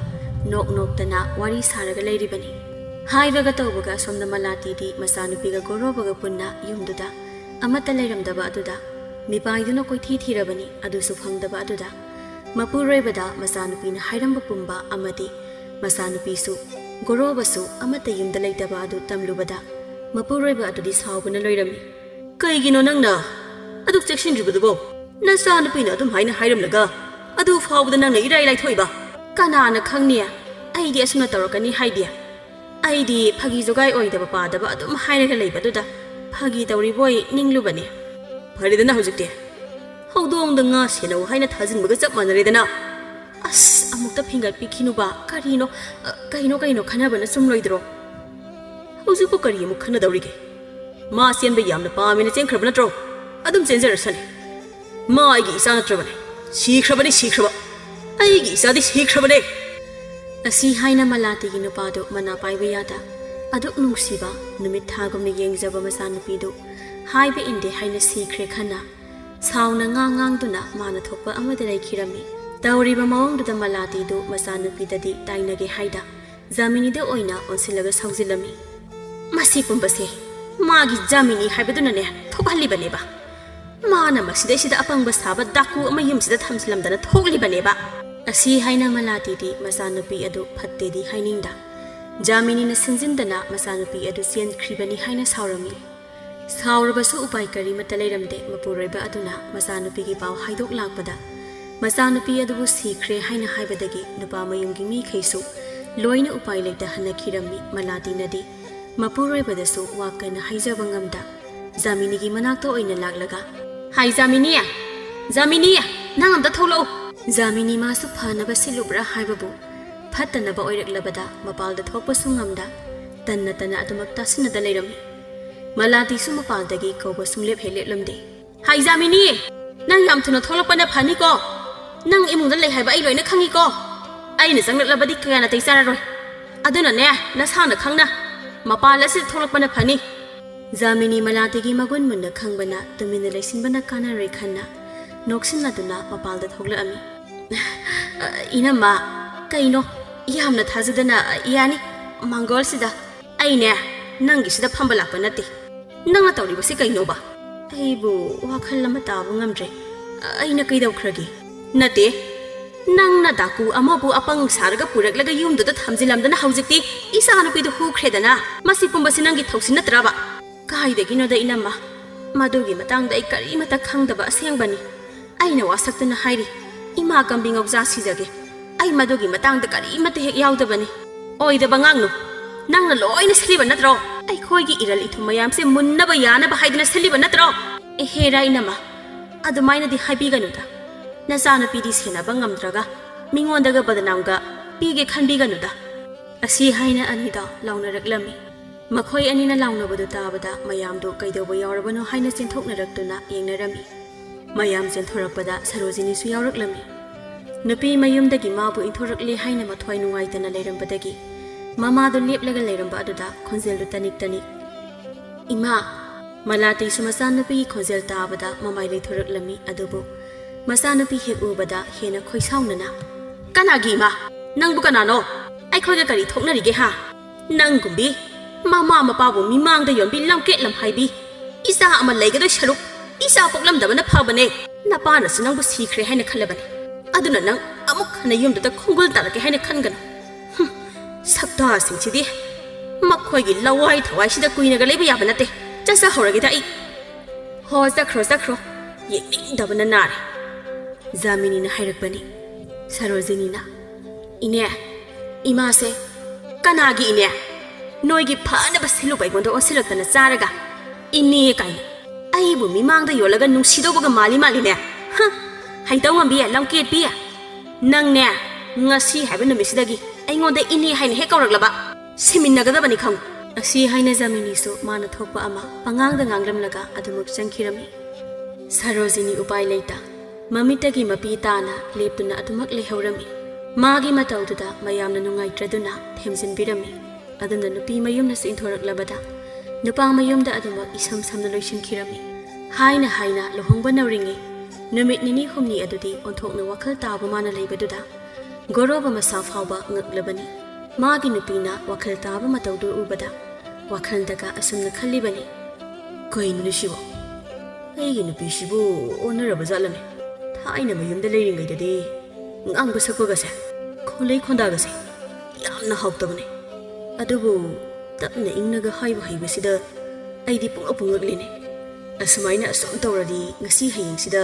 ꯅꯣꯛ ꯅꯣꯛꯇꯅ ꯋꯥꯔꯤ ꯁꯥꯔꯒ ꯂꯩꯔꯤꯕꯅꯤ꯫ ꯍꯥꯏꯕꯒ ꯇꯧꯕꯒ ꯑꯁꯣꯝꯗ ꯃꯂꯥꯇꯤꯗꯤ ꯃꯆꯥꯅꯨꯄꯤꯒ ꯒꯣꯔꯣꯕꯒ ꯄꯨꯟꯅ ꯌꯨꯝꯗꯨꯗ ꯑꯃꯠꯇ ꯂꯩꯔꯝꯗꯕ ꯑꯗꯨꯗ ꯃꯤꯄꯥꯏꯗꯨꯅ ꯀꯣꯏꯊꯤ ꯊꯤꯔꯕꯅꯤ, ꯑꯗꯨꯁꯨ ꯐꯪꯗꯕ ꯑꯗꯨꯗ ꯃꯄꯨꯔꯣꯏꯕꯗ ꯃꯆꯥꯅꯨꯄꯤꯅ ꯍꯥꯏꯔꯝꯕ ꯄꯨꯝꯕ ꯑꯃꯗꯤ ꯃꯆꯥꯅꯨꯄꯤꯁꯨ ꯒꯣꯔꯣꯕꯁꯨ ꯑꯃꯠꯇ ꯌꯨꯝꯗ ꯂꯩꯇꯕ ꯑꯗꯨ ꯇꯝꯂꯨꯕꯗ ꯃꯄꯨꯔꯣꯏꯕ ꯑꯗꯨꯗꯤ ꯁꯥꯎꯕꯅ ꯂꯣꯏꯔꯝꯃꯤ꯫ "ꯀꯩꯒꯤꯅꯣ ꯅꯪꯅ ꯑꯗꯨꯛ ꯆꯦꯛꯁꯤꯟꯗ꯭ꯔꯤꯕꯗꯨꯕꯣ? ꯅꯆꯥꯅꯨꯄꯤꯅ ꯑꯗꯨꯝ ꯍꯥꯏꯅ ꯍꯥꯏꯔꯝꯂꯒ ꯑꯗꯨ ꯐꯥꯎꯕꯗ ꯅꯪꯅ ꯏꯔꯥꯏ ꯂꯥꯏꯊꯣꯛꯏꯕ?" "ꯀꯅꯥꯅ ꯈꯪꯅꯤ? ꯑꯩꯗꯤ ꯑꯁꯨꯝꯅ ꯇꯧꯔꯛꯀꯅꯤ ꯍꯥꯏꯗꯦ꯫ ꯑꯩꯗꯤ ꯐꯥꯒꯤ ꯖꯣꯒꯥꯏ ꯑꯣꯏꯗꯕ ꯄꯥꯗꯕ ꯑꯗꯨꯝ ꯍꯥꯏꯔꯒ ꯂꯩꯕꯗꯨꯗ ꯐꯥꯒꯤ ꯇꯧꯔꯤꯕꯣꯏ ꯅꯤꯡꯂꯨꯕꯅꯤ꯫ ꯐꯔꯦꯗꯅ ꯍꯧꯖꯤꯛꯇꯤ꯫ ꯍꯧꯗꯣꯡꯗ ꯉꯥ ꯁꯦꯟꯅꯧ ꯍꯥꯏꯅ ꯊꯥꯖꯤꯟꯕꯒ ꯆꯞ ꯃꯥꯟꯅꯔꯦꯗꯅ꯫ ꯑꯁ, ꯑꯃꯨꯛꯇ ꯐꯤꯡꯒꯠꯄꯤꯈꯤꯅꯨꯕ꯫ ꯀꯔꯤꯅꯣ, ꯑ, ꯀꯩꯅꯣ, ꯀꯩꯅꯣ ꯈꯟꯅꯕꯅ ꯆꯨꯝꯂꯣꯏꯗ꯭ꯔꯣ? ꯍꯧꯖꯤꯛꯄꯨ ꯀꯔꯤ ꯑꯃꯨꯛ ꯈꯟꯅꯗꯧꯔꯤꯒꯦ? ꯃꯥ ꯆꯦꯟꯕ ꯌꯥꯝꯅ ꯄꯥꯝꯃꯦꯅ ꯆꯦꯟꯈ꯭ꯔꯕ ꯅꯠꯇ꯭ꯔꯣ? ꯑꯗꯨꯝ ꯆꯦꯟꯖꯔꯁꯅꯤ꯫ ꯃꯥ ꯑꯩꯒꯤ ꯏꯆꯥ ꯅꯠꯇ꯭ꯔꯕꯅꯦ꯫ ꯁꯤꯈ꯭ꯔꯕꯅꯤ, ꯁꯤꯈ꯭ꯔꯕ꯫ ꯑꯩꯒꯤ ꯏꯆꯥꯗꯤ ꯁꯤꯈ꯭ꯔꯕꯅꯦ꯫ ꯑꯁꯤ ꯍꯥꯏꯅ ꯃꯂꯥꯇꯤꯒꯤ ꯅꯨꯄꯥꯗꯨ ꯃꯅꯥ ꯄꯥꯏꯕ ꯌꯥꯗ ꯑꯗꯨꯛ ꯅꯨꯡꯁꯤꯕ, ꯅꯨꯃꯤꯠ ꯊꯥꯒꯨꯝꯅ ꯌꯦꯡꯖꯕ ꯃꯆꯥꯅꯨꯄꯤꯗꯨ ꯍꯥꯏꯕ ꯏꯟꯗꯦ ꯍꯥꯏꯅ ꯁꯤꯈ꯭ꯔꯦ ꯈꯟꯅ ꯁꯥꯎꯅ ꯉꯥꯡ ꯉꯥꯡꯗꯨꯅ ꯃꯥꯅ ꯊꯣꯛꯄ ꯑꯃꯗ ꯂꯩꯈꯤꯔꯝꯃꯤ꯫ ꯇꯧꯔꯤꯕ ꯃꯑꯣꯡꯗꯨꯗ ꯃꯂꯥꯇꯤꯗꯨ ꯃꯆꯥꯅꯨꯄꯤꯗꯗꯤ ꯇꯥꯏꯅꯒꯦ ꯍꯥꯏꯗ ꯖꯥꯃꯤꯅꯤꯗ ꯑꯣꯏꯅ ꯑꯣꯟꯁꯤꯜꯂꯒ ꯁꯥꯎꯖꯤꯜꯂꯝꯃꯤ꯫ "ꯃꯁꯤ ꯄꯨꯝꯕꯁꯦ ꯃꯥꯒꯤ ꯖꯥꯃꯤꯅꯤ ꯍꯥꯏꯕꯗꯨꯅꯅꯦ ꯊꯣꯛꯍꯜꯂꯤꯕꯅꯦꯕ꯫ ꯃꯥꯅ ꯃꯁꯤꯗꯩꯁꯤꯗ ꯑꯄꯪꯕ ꯁꯥꯕ ꯗꯥꯀꯨ ꯑꯃ ꯌꯨꯝꯁꯤꯗ ꯊꯝꯖꯤꯜꯂꯝꯗꯅ ꯊꯣꯛꯂꯤꯕꯅꯦꯕ"꯫ ꯑꯁꯤ ꯍꯥꯏꯅ ꯃꯂꯥꯇꯤꯗꯤ ꯃꯆꯥꯅꯨꯄꯤ ꯑꯗꯨ ꯐꯠꯇꯦꯗꯤ ꯍꯥꯏꯅꯤꯡꯗ ꯖꯥꯃꯤꯅꯤꯅ ꯁꯤꯟꯖꯤꯟꯗꯅ ꯃꯆꯥꯅꯨꯄꯤ ꯑꯗꯨ ꯆꯦꯟꯈ꯭ꯔꯤꯕꯅꯤ ꯍꯥꯏꯅ ꯁꯥꯎꯔꯝꯃꯤ꯫ ꯁꯥꯎꯔꯕꯁꯨ ꯎꯄꯥꯏ ꯀꯔꯤꯃꯠꯇ ꯂꯩꯔꯝꯗꯦ꯫ ꯃꯄꯨꯔꯣꯏꯕ ꯑꯗꯨꯅ ꯃꯆꯥꯅꯨꯄꯤꯒꯤ ꯄꯥꯎ ꯍꯥꯏꯗꯣꯛꯂꯥꯛꯄꯗ ꯃꯆꯥꯅꯨꯄꯤ ꯑꯗꯨꯕꯨ ꯁꯤꯈ꯭ꯔꯦ ꯍꯥꯏꯅ ꯍꯥꯏꯕꯗꯒꯤ ꯅꯨꯄꯥ ꯃꯌꯨꯝꯒꯤ ꯃꯤꯈꯩꯁꯨ ꯂꯣꯏꯅ ꯎꯄꯥꯏ ꯂꯩꯇ ꯍꯟꯅꯈꯤꯔꯝꯃꯤ꯫ ꯃꯂꯥꯇꯤꯅꯗꯤ ꯃꯄꯨꯔꯣꯏꯕꯗꯁꯨ ꯋꯥ ꯀꯟꯅ ꯍꯥꯏꯖꯕ ꯉꯝꯗ ꯖꯥꯃꯤꯅꯤꯒꯤ ꯃꯅꯥꯛꯇ ꯑꯣꯏꯅ ꯂꯥꯛꯂꯒ, ꯍꯥꯏ ꯖꯥꯃꯤꯅꯤ, ꯖꯥꯃꯤꯅꯤ, ꯅꯪ ꯑꯝꯇ ꯊꯣꯛꯂꯛꯎ꯫ ꯖꯥꯃꯤꯅꯤ ꯃꯥꯁꯨ ꯐꯅꯕ ꯁꯤꯜꯂꯨꯕ꯭ꯔꯥ ꯍꯥꯏꯕꯕꯨ, ꯐꯠꯇꯅꯕ ꯑꯣꯏꯔꯛꯂꯕꯗ ꯃꯄꯥꯜꯗ ꯊꯣꯛꯄꯁꯨ ꯉꯝꯗ, ꯇꯟꯅ ꯇꯟꯅ ꯑꯗꯨꯃꯛ ꯇꯥꯁꯤꯟꯅꯗ ꯂꯩꯔꯝꯃꯤ꯫ ꯃꯂꯥꯇꯤꯁꯨ ꯃꯄꯥꯜꯗꯒꯤ ꯀꯧꯕ ꯁꯨꯡꯂꯦꯞ ꯍꯦꯛ ꯂꯦꯞꯂꯝꯗꯦ꯫ ꯍꯥꯏ ꯖꯥꯃꯤꯅꯤ, ꯅꯪ ꯌꯥꯝ ꯊꯨꯅ ꯊꯣꯛꯂꯛꯄꯅ ꯐꯅꯤꯀꯣ꯫ ꯅꯪ ꯏꯃꯨꯡꯗ ꯂꯩ ꯍꯥꯏꯕ ꯑꯩ ꯂꯣꯏꯅ ꯈꯪꯉꯤꯀꯣ꯫ ꯑꯩꯅ ꯆꯪꯂꯛꯂꯕꯗꯤ ꯀꯌꯥ ꯅꯥꯇꯩ ꯆꯥꯔꯔꯣꯏ꯫ ꯑꯗꯨꯅꯅꯦ, ꯅꯁꯥꯅ ꯈꯪꯅ ꯃꯄꯥꯜ ꯑꯁꯤꯗ ꯊꯣꯛꯂꯛꯄꯅ ꯐꯅꯤ꯫ ꯖꯥꯃꯤꯅꯤ ꯃꯂꯥꯇꯤꯒꯤ ꯃꯒꯨꯟ ꯃꯨꯟꯅ ꯈꯪꯕꯅ ꯇꯨꯃꯤꯟꯅ ꯂꯩꯁꯤꯟꯕꯅ ꯀꯥꯟꯅꯔꯣꯏ ꯈꯟꯅ ꯅꯣꯛꯁꯤꯟꯅꯗꯨꯅ ꯃꯄꯥꯜꯗ ꯊꯣꯛꯂꯛꯑꯝꯃꯤ꯫ "ꯑ, ꯏꯅꯝꯃ, ꯀꯩꯅꯣ? ꯌꯥꯝꯅ ꯊꯥꯖꯗꯅ, ꯑ, ꯌꯥꯅꯤ, ꯃꯥꯡꯒꯣꯜꯁꯤꯗ꯫ ꯑꯩꯅꯦ, ꯅꯪꯒꯤꯁꯤꯗ ꯐꯝꯕ ꯂꯥꯛꯄ ꯅꯠꯇꯦ꯫ ꯅꯪꯅ ꯇꯧꯔꯤꯕꯁꯤ ꯀꯩꯅꯣꯕ?" ꯑꯩꯕꯨ ꯋꯥꯈꯜ ꯑꯃ ꯇꯥꯕ ꯉꯝꯗ꯭ꯔꯦ꯫ "ꯑꯩꯅ ꯀꯩꯗꯧꯈ꯭ꯔꯒꯦ?" "ꯅꯠꯇꯦ, ꯅꯪꯅ ꯗꯥꯀꯨ ꯑꯃꯕꯨ ꯑꯄꯪ ꯁꯥꯔꯒ ꯄꯨꯔꯛꯂꯒ ꯌꯨꯝꯗꯨꯗ ꯊꯝꯖꯤꯜꯂꯝꯗꯅ ꯍꯧꯖꯤꯛꯇꯤ ꯏꯆꯥꯅꯨꯄꯤꯗꯨ ꯍꯨꯈ꯭ꯔꯦꯗꯅ꯫ ꯃꯁꯤ ꯄꯨꯝꯕꯁꯤ ꯅꯪꯒꯤ ꯊꯧꯁꯤꯟ ꯅꯠꯇ꯭ꯔꯕ?" "ꯀꯥꯏꯗꯒꯤꯅꯣꯗ ꯏꯅꯝꯃ, ꯃꯗꯨꯒꯤ ꯃꯇꯥꯡꯗ ꯑꯩ ꯀꯔꯤꯃꯠꯇ ꯈꯪꯗꯕ ꯑꯁꯦꯡꯕꯅꯤ꯫ ꯑꯩꯅ ꯋꯥꯁꯛꯇꯨꯅ ꯍꯥꯏꯔꯤ, ꯏꯃꯥ ꯀꯝꯕꯤ ꯉꯧꯖꯥ ꯁꯤꯖꯒꯦ꯫ ꯑꯩ ꯃꯗꯨꯒꯤ ꯃꯇꯥꯡꯗ ꯀꯔꯤꯃꯠꯇ ꯍꯦꯛ ꯌꯥꯎꯗꯕꯅꯤ꯫" "ꯑꯣꯏꯗꯕ ꯉꯥꯡꯅꯨ꯫ ꯅꯪꯅ ꯂꯣꯏꯅ ꯁꯤꯜꯂꯤꯕ ꯅꯠꯇ꯭ꯔꯣ? ꯑꯩꯈꯣꯏꯒꯤ ꯏꯔꯜ ꯏꯊꯨꯝ ꯃꯌꯥꯝꯁꯦ ꯃꯨꯟꯅꯕ ꯌꯥꯅꯕ ꯍꯥꯏꯗꯨꯅ ꯁꯤꯜꯂꯤꯕ ꯅꯠꯇ꯭ꯔꯣ?" "ꯑꯦꯍꯦꯔꯥ ꯏꯅꯝꯃ, ꯑꯗꯨꯃꯥꯏꯅꯗꯤ ꯍꯥꯏꯕꯤꯒꯅꯨꯗ꯫ ꯅꯆꯥꯅꯨꯄꯤꯗꯤ ꯁꯦꯟꯅꯕ ꯉꯝꯗ꯭ꯔꯒ ꯃꯤꯉꯣꯟꯗꯒ ꯕꯗꯅꯥꯝꯒ ꯄꯤꯒꯦ ꯈꯟꯕꯤꯒꯅꯨꯗ꯫" ꯑꯁꯤ ꯍꯥꯏꯅ ꯑꯅꯤꯗꯣ ꯂꯥꯎꯅꯔꯛꯂꯝꯃꯤ꯫ ꯃꯈꯣꯏ ꯑꯅꯤꯅ ꯂꯥꯎꯅꯕꯗꯨ ꯇꯥꯕꯗ ꯃꯌꯥꯝꯗꯨ ꯀꯩꯗꯧꯕ ꯌꯥꯎꯔꯕꯅꯣ ꯍꯥꯏꯅ ꯆꯦꯟꯊꯣꯛꯅꯔꯛꯇꯨꯅ ꯌꯦꯡꯅꯔꯝꯃꯤ꯫ ꯃꯌꯥꯝ ꯆꯦꯟꯊꯣꯔꯛꯄꯗ ꯁꯔꯣꯖꯤꯅꯤꯁꯨ ꯌꯥꯎꯔꯛꯂꯝꯃꯤ꯫ ꯅꯨꯄꯤ ꯃꯌꯨꯝꯗꯒꯤ ꯃꯥꯕꯨ ꯏꯟꯊꯣꯔꯛꯂꯦ ꯍꯥꯏꯅ ꯃꯊ꯭ꯋꯥꯏ ꯅꯨꯡꯉꯥꯏꯇꯅ ꯂꯩꯔꯝꯕꯗꯒꯤ ꯃꯃꯥꯗꯨ ꯂꯦꯞꯂꯒ ꯂꯩꯔꯝꯕ ꯑꯗꯨꯗ ꯈꯣꯟꯖꯦꯜꯗꯨ ꯇꯅꯤꯛ ꯇꯅꯤꯛ, "ꯏꯃꯥ!" ꯃꯂꯥꯇꯤꯁꯨ ꯃꯆꯥꯅꯨꯄꯤꯒꯤ ꯈꯣꯟꯖꯦꯜ ꯇꯥꯕꯗ ꯃꯃꯥꯏ ꯂꯩꯊꯣꯔꯛꯂꯝꯃꯤ꯫ ꯑꯗꯨꯕꯨ ꯃꯆꯥꯅꯨꯄꯤ ꯍꯦꯛ ꯎꯕꯗ ꯍꯦꯟꯅ ꯈꯣꯏꯁꯥꯎꯅꯅ, "ꯀꯅꯥꯒꯤ ꯏꯃꯥ? ꯅꯪꯕꯨ ꯀꯅꯥꯅꯣ? ꯑꯩꯈꯣꯏꯒ ꯀꯔꯤ ꯊꯣꯛꯅꯔꯤꯒꯦ ꯍꯥ? ꯅꯪꯒꯨꯝꯕꯤ ꯃꯃꯥ ꯃꯄꯥꯕꯨ ꯃꯤꯃꯥꯡꯗ ꯌꯣꯟꯕꯤ ꯂꯝꯀꯦꯠ ꯂꯝꯍꯥꯏꯕꯤ, ꯏꯆꯥ ꯑꯃ ꯂꯩꯒꯗꯣꯏ ꯁꯔꯨꯛ ꯏꯆꯥ ꯄꯣꯛꯂꯝꯗꯕꯅ ꯐꯕꯅꯦ꯫ ꯅꯄꯥꯅꯁꯨ ꯅꯪꯕꯨ ꯁꯤꯈ꯭ꯔꯦ ꯍꯥꯏꯅ ꯈꯜꯂꯕꯅꯤ꯫ ꯑꯗꯨꯅ ꯅꯪ ꯑꯃꯨꯛ ꯍꯟꯅ ꯌꯨꯝꯗꯨꯗ ꯈꯣꯡꯒꯨꯜ ꯇꯥꯔꯛꯀꯦ ꯍꯥꯏꯅ ꯈꯟꯒꯅꯨ꯫ ꯍꯨꯝ, ꯁꯛꯇꯥꯁꯤꯡꯁꯤꯗꯤ ꯃꯈꯣꯏꯒꯤ ꯂꯋꯥꯏ ꯊꯋꯥꯏꯁꯤꯗ ꯀꯨꯏꯅꯒ ꯂꯩꯕ ꯌꯥꯕ ꯅꯠꯇꯦ꯫ ꯆꯠꯆꯍꯧꯔꯒꯦꯗ ꯑꯩ꯫ ꯍꯣ, ꯆꯠꯈ꯭ꯔꯣ, ꯆꯠꯈ꯭ꯔꯣ꯫ ꯌꯦꯡꯅꯤꯡꯗꯕꯅ ꯅꯥꯔꯦ꯫" ꯖꯥꯃꯤꯅꯤꯅ ꯍꯥꯏꯔꯛꯄꯅꯤ꯫ ꯁꯔꯣꯖꯤꯅꯤꯅ, "ꯏꯅꯦ, ꯏꯃꯥꯁꯦ ꯀꯅꯥꯒꯤ ꯏꯅꯦ? ꯅꯣꯏꯒꯤ ꯐꯅꯕ ꯁꯤꯜꯂꯨꯕ ꯑꯩꯉꯣꯟꯗ ꯑꯣꯟꯁꯤꯜꯂꯛꯇꯅ ꯆꯥꯔꯒ ꯏꯅꯦ ꯀꯥꯏꯅ꯫ ꯑꯩꯕꯨ ꯃꯤꯃꯥꯡꯗ ꯌꯣꯜꯂꯒ ꯅꯨꯡꯁꯤꯗꯧꯕꯒ ꯃꯥꯜꯂꯤ ꯃꯥꯜꯂꯤꯅꯦ꯫ ꯍ! ꯍꯩꯇꯧꯉꯝꯕꯤ, ꯂꯝꯀꯦꯠꯄꯤ, ꯅꯪꯅꯦ, ꯉꯁꯤ ꯍꯥꯏꯕ ꯅꯨꯃꯤꯠꯁꯤꯗꯒꯤ ꯑꯩꯉꯣꯟꯗ ꯏꯅꯦ ꯍꯥꯏꯅ ꯍꯦꯛ ꯀꯧꯔꯛꯂꯕ, ꯁꯤꯃꯤꯟꯅꯒꯗꯕꯅꯤ ꯈꯪꯉꯨ꯫ ꯑꯁꯤ ꯍꯥꯏꯅ ꯖꯃꯤꯅꯤꯁꯨ ꯃꯥꯅ ꯊꯣꯛꯄ ꯑꯃ ꯄꯉꯥꯡꯗ ꯉꯥꯡꯂꯝꯂꯒ ꯑꯗꯨꯃꯛ ꯆꯪꯈꯤꯔꯝꯃꯤ꯫ ꯁꯔꯣꯖꯤꯅꯤ ꯎꯄꯥꯏ ꯂꯩꯇ ꯃꯃꯤꯠꯇꯒꯤ ꯃꯄꯤ ꯇꯥꯅ ꯂꯦꯞꯇꯨꯅ ꯑꯗꯨꯃꯛ ꯂꯩꯍꯧꯔꯝꯃꯤ꯫ ꯃꯥꯒꯤ ꯃꯇꯧꯗꯨꯗ ꯃꯌꯥꯝꯅ ꯅꯨꯡꯉꯥꯏꯇ꯭ꯔꯗꯨꯅ ꯊꯦꯝꯖꯤꯟꯕꯤꯔꯝꯃꯤ꯫ ꯑꯗꯨꯅ ꯅꯨꯄꯤ ꯃꯌꯨꯝꯅꯁꯨ ꯏꯟꯊꯣꯔꯛꯂꯕꯗ ꯅꯨꯄꯥ ꯃꯌꯨꯝꯗ ꯑꯗꯨꯃꯛ ꯏꯁꯝ ꯁꯝꯅ ꯂꯣꯏꯁꯤꯟꯈꯤꯔꯝꯃꯤ꯫ ꯍꯥꯏꯅ ꯍꯥꯏꯅ ꯂꯨꯍꯣꯡꯕ ꯅꯧꯔꯤꯉꯩ ꯅꯨꯃꯤꯠ ꯅꯤꯅꯤ ꯍꯨꯝꯅꯤ ꯑꯗꯨꯗꯤ ꯑꯣꯟꯊꯣꯛꯅ ꯋꯥꯈꯜ ꯇꯥꯕ ꯃꯥꯅ ꯂꯩꯕꯗꯨꯗ ꯒꯣꯔꯣꯕ ꯃꯁꯥ ꯐꯥꯎꯕ ꯉꯛꯂꯕꯅꯤ꯫ ꯃꯥꯒꯤ ꯅꯨꯄꯤꯅ ꯋꯥꯈꯜ ꯇꯥꯕ ꯃꯇꯧꯗꯨ ꯎꯕꯗ ꯋꯥꯈꯜꯗꯒ ꯑꯁꯨꯝꯅ ꯈꯜꯂꯤꯕꯅꯤ, "ꯀꯩꯅꯣꯅꯦ ꯁꯤꯕꯣ? ꯑꯩꯒꯤ ꯅꯨꯄꯤꯁꯤꯕꯨ ꯑꯣꯟꯅꯔꯕ ꯖꯥꯠꯂꯅꯦ? ꯊꯥꯏꯅ ꯃꯌꯨꯝꯗ ꯂꯩꯔꯤꯉꯩꯗꯗꯤ ꯉꯥꯡꯕ ꯁꯛꯄꯒꯁꯦ, ꯈꯣꯟꯂꯩ ꯈꯣꯟꯗꯥꯒꯁꯦ ꯌꯥꯝꯅ ꯍꯥꯎꯇꯕꯅꯦ꯫ ꯑꯗꯨꯕꯨ ꯇꯞꯅ ꯏꯪꯅꯒ ꯍꯥꯏꯕ ꯍꯩꯕꯁꯤꯗ ꯑꯩꯗꯤ ꯄꯨꯡꯉꯛ ꯄꯨꯡꯉꯛꯂꯤꯅꯦ꯫ ꯑꯁꯨꯃꯥꯏꯅ ꯑꯁꯨꯝ ꯇꯧꯔꯗꯤ ꯉꯁꯤ ꯍꯌꯦꯡꯁꯤꯗ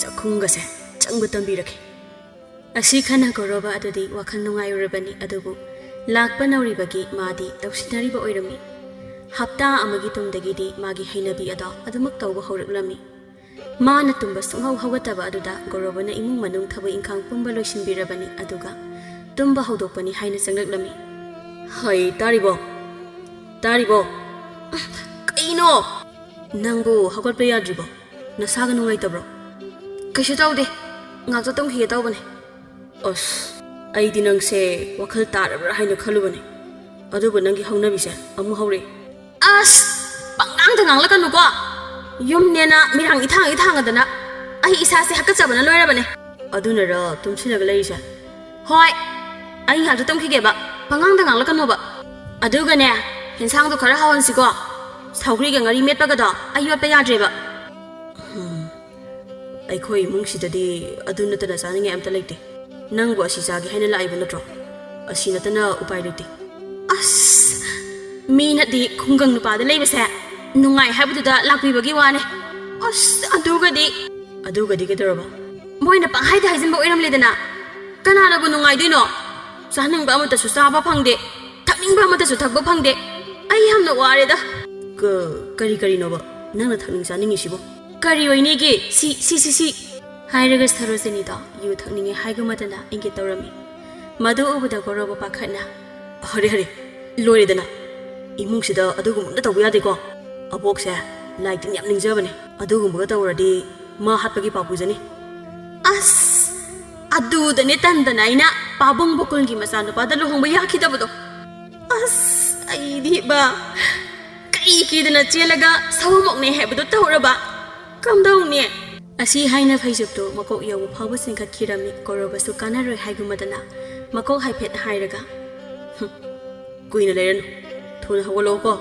ꯆꯥꯛꯈꯨꯝꯒꯁꯦ ꯆꯪꯕ ꯇꯝꯕꯤꯔꯒꯦ"꯫ ꯑꯁꯤ ꯈꯟꯅ ꯒꯧꯔꯕ ꯑꯗꯨꯗꯤ ꯋꯥꯈꯜ ꯅꯨꯡꯉꯥꯏꯔꯨꯔꯕꯅꯤ, ꯑꯗꯨꯕꯨ ꯂꯥꯛꯄ ꯅꯧꯔꯤꯕꯒꯤ ꯃꯥꯗꯤ ꯇꯧꯁꯤꯟꯅꯔꯤꯕ ꯑꯣꯏꯔꯝꯃꯤ꯫ ꯍꯞꯇꯥ ꯑꯃꯒꯤ ꯇꯨꯡꯗꯒꯤꯗꯤ ꯃꯥꯒꯤ ꯍꯩꯅꯕꯤ ꯑꯗꯣ ꯑꯗꯨꯃꯛ ꯇꯧꯕ ꯍꯧꯔꯛꯂꯝꯃꯤ꯫ ꯃꯥꯅ ꯇꯨꯝꯕ ꯁꯨꯡꯍꯧ ꯍꯧꯒꯠꯇꯕ ꯑꯗꯨꯗ ꯒꯧꯔꯕꯅ ꯏꯃꯨꯡ ꯃꯅꯨꯡ ꯊꯕꯛ ꯏꯪꯈꯥꯡ ꯄꯨꯝꯕ ꯂꯣꯏꯁꯤꯟꯕꯤꯔꯕꯅꯤ, ꯑꯗꯨꯒ ꯇꯨꯝꯕ ꯍꯧꯗꯣꯛꯄꯅꯤ ꯍꯥꯏꯅ ꯆꯪꯂꯛꯂꯝꯃꯤ꯫ "ꯍꯩ, ꯇꯥꯔꯤꯕꯣ? ꯇꯥꯔꯤꯕꯣ? ꯀꯩꯅꯣ? ꯅꯪꯕꯨ ꯍꯧꯒꯠꯄ ꯌꯥꯗ꯭ꯔꯤꯕꯣ? ꯅꯁꯥꯒ ꯅꯨꯡꯉꯥꯏꯇꯕ꯭ꯔꯣ?" "ꯀꯩꯁꯨ ꯇꯧꯗꯦ, ꯉꯥꯛꯇ ꯇꯨꯝꯈꯤꯒꯦ ꯇꯧꯕꯅꯦ"꯫ "ꯑꯁ, ꯑꯩꯗꯤ ꯅꯪꯁꯦ ꯋꯥꯈꯜ ꯇꯥꯔꯕ꯭ꯔꯥ ꯍꯥꯏꯅ ꯈꯜꯂꯨꯕꯅꯦ, ꯑꯗꯨꯕꯨ ꯅꯪꯒꯤ ꯍꯧꯅꯕꯤꯁꯦ ꯑꯃꯨꯛ ꯍꯧꯔꯛꯑꯦ"꯫ "ꯑꯁ, ꯄꯉꯥꯡꯗ ꯉꯥꯡꯂꯛꯀꯅꯨꯀꯣ꯫ ꯌꯨꯝꯅꯦꯅ ꯃꯤꯔꯥꯡ ꯏꯊꯥꯡ ꯏꯊꯥꯡꯉꯗꯅ ꯑꯩ ꯏꯁꯥꯁꯦ ꯍꯥꯀꯠꯆꯕꯅ ꯂꯣꯏꯔꯕꯅꯦ"꯫ "ꯑꯗꯨꯅꯔ ꯇꯨꯝꯁꯤꯜꯂꯒ ꯂꯩꯔꯤꯁꯦ?" "ꯍꯣꯏ, ꯑꯩ ꯉꯥꯏꯍꯥꯛꯇ ꯇꯨꯝꯈꯤꯒꯦꯕ, ꯄꯉꯥꯡꯗ ꯉꯥꯡꯂꯛꯀꯅꯣꯕ꯫ ꯑꯗꯨꯒꯅꯦ, ꯍꯦꯟꯁꯥꯡꯗꯣ ꯈꯔ ꯍꯥꯎꯍꯟꯁꯤꯀꯣ꯫ ꯁꯧꯒ꯭ꯔꯤꯒ ꯉꯥꯔꯤ ꯃꯦꯠꯄꯒꯗꯣ ꯑꯩ ꯌꯣꯠꯄ ꯌꯥꯗ꯭ꯔꯦꯕ"꯫ "ꯍꯝ, ꯑꯩꯈꯣꯏ ꯏꯃꯨꯡꯁꯤꯗꯗꯤ ꯑꯗꯨ ꯅꯠꯇꯅ ꯆꯥꯅꯤꯡꯉꯥꯏ ꯑꯝꯇ ꯂꯩꯇꯦ꯫ ꯅꯪꯕꯨ ꯑꯁꯤ ꯆꯥꯒꯦ ꯍꯥꯏꯅ ꯂꯥꯛꯏꯕ ꯅꯠꯇ꯭ꯔꯣ? ꯑꯁꯤ ꯅꯠꯇꯅ ꯎꯄꯥꯏ ꯂꯩꯇꯦ"꯫ "ꯑꯁ, ꯃꯤꯅꯗꯤ ꯈꯨꯡꯒꯪ ꯅꯨꯄꯥꯗ ꯂꯩꯕꯁꯦ ꯅꯨꯡꯉꯥꯏ ꯍꯥꯏꯕꯗꯨꯗ ꯂꯥꯛꯄꯤꯕꯒꯤ ꯋꯥꯅꯦ꯫ ꯑꯁ, ꯑꯗꯨꯒꯗꯤ"꯫ "ꯑꯗꯨꯒꯗꯤ ꯀꯩꯗꯧꯔꯕ?" "ꯃꯣꯏꯅ ꯄꯪꯍꯥꯏꯗ ꯍꯥꯏꯖꯤꯟꯕ ꯑꯣꯏꯔꯝꯂꯦꯗꯅ꯫ ꯀꯅꯥꯅꯕꯨ ꯅꯨꯡꯉꯥꯏꯗꯣꯏꯅꯣ? ꯆꯥꯅꯤꯡꯕ ꯑꯃꯠꯇꯁꯨ ꯆꯥꯕ ꯐꯪꯗꯦ, ꯊꯛꯅꯤꯡꯕ ꯑꯃꯠꯇꯁꯨ ꯊꯛꯄ ꯐꯪꯗꯦ꯫ ꯑꯩ ꯌꯥꯝꯅ ꯋꯥꯔꯦꯗ"꯫ "ꯀ-, ꯀꯔꯤ ꯀꯔꯤꯅꯣꯕ?" ꯅꯪꯅ ꯊꯛꯅꯤꯡ ꯆꯥꯅꯤꯡꯉꯤꯁꯤꯕꯨ? "ꯀꯔꯤ ꯑꯣꯏꯅꯤꯒꯦ? ꯁꯤ, ꯁꯤ, ꯁꯤ, ꯁꯤ!" ꯍꯥꯏꯔꯒ ꯁꯔꯣꯖꯤꯅꯤꯗꯣ ꯌꯨ ꯊꯛꯅꯤꯡꯉꯦ ꯍꯥꯏꯒꯨꯝꯃꯗꯅ ꯏꯪꯒꯤꯠ ꯇꯧꯔꯝꯃꯤ꯫ ꯃꯗꯨ ꯎꯕꯗ ꯒꯣꯔꯣꯕ ꯄꯥꯈꯠꯅ, "ꯑꯔꯦ, ꯑꯔꯦ, ꯂꯣꯏꯔꯦꯗꯅ꯫ ꯏꯃꯨꯡꯁꯤꯗ ꯑꯗꯨꯒꯨꯝꯕ ꯑꯝꯇ ꯇꯧꯕ ꯌꯥꯗꯦꯀꯣ꯫ ꯑꯕꯣꯛꯁꯦ ꯂꯥꯏ ꯇꯤꯟ ꯌꯥꯝ ꯅꯤꯡꯖꯕꯅꯦ꯫ ꯑꯗꯨꯒꯨꯝꯕꯒ ꯇꯧꯔꯗꯤ ꯃꯥ ꯍꯥꯠꯄꯒꯤ ꯄꯥꯞ ꯄꯨꯖꯅꯤ꯫" ꯑꯁ, ꯑꯗꯨꯗꯅꯦ ꯇꯟꯗꯅ ꯑꯩꯅ ꯄꯥꯕꯨꯡ ꯕꯣꯀꯨꯜꯒꯤ ꯃꯆꯥꯅꯨꯄꯥꯗ ꯂꯨꯍꯣꯡꯕ ꯌꯥꯈꯤꯗꯕꯗꯣ꯫ ꯑꯁ, ꯑꯩꯗꯤꯕ ꯀꯩ ꯀꯤꯗꯅ ꯆꯦꯜꯂꯒ ꯁꯑꯣꯝ ꯑꯣꯛꯅꯩ ꯍꯥꯏꯕꯗꯣ ꯇꯧꯔꯕ? ꯀꯝꯗꯧꯅꯤ? ꯑꯁꯤ ꯍꯥꯏꯅ ꯐꯩꯖꯨꯞꯇꯨ ꯃꯀꯣꯛ ꯌꯧꯕ ꯐꯥꯎꯕ ꯆꯤꯡꯈꯠꯈꯤꯔꯝꯃꯤ꯫ ꯒꯣꯔꯣꯕꯁꯨ ꯀꯥꯟꯅꯔꯣꯏ ꯍꯥꯏꯒꯨꯝꯃꯗꯅ ꯃꯀꯣꯛ ꯍꯥꯏꯐꯦꯠ ꯍꯥꯏꯔꯒ, "ꯍꯨꯝ, ꯀꯨꯏꯅ ꯂꯩꯔꯅꯨ, ꯊꯨꯅ ꯍꯧꯒꯠꯂꯛꯑꯣꯀꯣ꯫"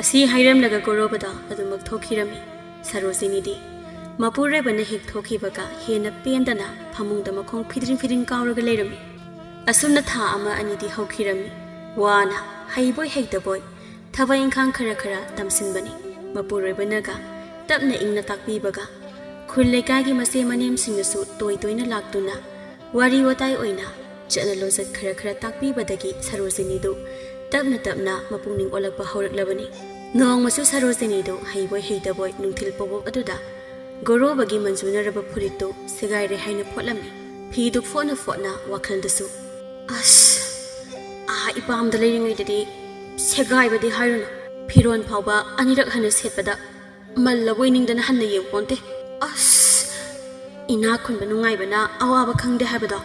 ꯑꯁꯤ ꯍꯥꯏꯔꯝꯂꯒ ꯒꯣꯔꯣꯕꯗ ꯑꯗꯨꯃꯛ ꯊꯣꯛꯈꯤꯔꯝꯃꯤ꯫ ꯁꯔꯣꯖꯤꯅꯤꯗꯤ ꯃꯄꯨꯔꯣꯏꯕꯅ ꯍꯦꯛ ꯊꯣꯛꯈꯤꯕꯒ ꯍꯦꯟꯅ ꯄꯦꯟꯗꯅ ꯐꯃꯨꯡꯗ ꯃꯈꯣꯡ ꯐꯤꯗ꯭ꯔꯤꯡ ꯐꯤꯗ꯭ꯔꯤꯡ ꯀꯥꯎꯔꯒ ꯂꯩꯔꯝꯃꯤ꯫ ꯑꯁꯨꯝꯅ ꯊꯥ ꯑꯃ ꯑꯅꯤꯗꯤ ꯍꯧꯈꯤꯔꯝꯃꯤ꯫ ꯋꯥꯅ, ꯍꯩꯕꯣꯏ ꯍꯩꯇꯕꯣꯏ ꯊꯕꯛ ꯏꯪꯈꯥꯡ ꯈꯔ ꯈꯔ ꯇꯝꯁꯤꯟꯕꯅꯤ꯫ ꯃꯄꯨꯔꯣꯏꯕꯅꯒ ꯇꯞꯅ ꯏꯪꯅ ꯇꯥꯛꯄꯤꯕꯒ, ꯈꯨꯜ ꯂꯩꯀꯥꯏꯒꯤ ꯃꯆꯦ ꯃꯅꯦꯝꯁꯤꯡꯅꯁꯨ ꯇꯣꯏ ꯇꯣꯏꯅ ꯂꯥꯛꯇꯨꯅ ꯋꯥꯔꯤ ꯋꯥꯇꯥꯏ ꯑꯣꯏꯅ ꯆꯠꯅ ꯂꯣꯟꯆꯠ ꯈꯔ ꯈꯔ ꯇꯥꯛꯄꯤꯕꯗꯒꯤ ꯁꯔꯣꯖꯤꯅꯤꯗꯨ ꯇꯞꯅ ꯇꯞꯅ ꯃꯄꯨꯛꯅꯤꯡ ꯑꯣꯜꯂꯛꯄ ꯍꯧꯔꯛꯂꯕꯅꯤ꯫ ꯅꯣꯡꯃꯁꯨ ꯁꯔꯣꯖꯤꯅꯤꯗꯨ ꯍꯩꯕꯣꯏ ꯍꯩꯇꯕꯣꯏ ꯅꯨꯡꯊꯤꯜ ꯄꯣꯕꯣꯞ ꯑꯗꯨꯗ ꯒꯣꯔꯣꯕꯒꯤ ꯃꯟꯖꯨꯅꯔꯕ ꯐꯨꯔꯤꯠꯇꯨ ꯁꯦꯒꯥꯏꯔꯦ ꯍꯥꯏꯅ ꯐꯣꯠꯂꯝꯃꯤ꯫ ꯐꯤꯗꯨ ꯐꯣꯠꯅ ꯐꯣꯠꯅ ꯋꯥꯈꯜꯗꯁꯨ, "ꯑꯁ, ꯑꯥ ꯏꯄꯥꯝꯗ ꯂꯩꯔꯤꯉꯩꯗꯗꯤ ꯁꯦꯒꯥꯏꯕꯗꯤ ꯍꯥꯏꯔꯨꯅꯨ, ꯐꯤꯔꯣꯟ ꯐꯥꯎꯕ ꯑꯅꯤꯔꯛ ꯍꯟꯅ ꯁꯦꯠꯄꯗ ꯃꯜꯂꯕꯣꯏ ꯅꯤꯡꯗꯅ ꯍꯟꯅ ꯌꯦꯡꯄꯣꯟꯇꯦ꯫ ꯑꯁ, ꯏꯅꯥꯛ ꯈꯨꯟꯕ ꯅꯨꯡꯉꯥꯏꯕꯅ ꯑꯋꯥꯕ ꯈꯪꯗꯦ ꯍꯥꯏꯕꯗꯣ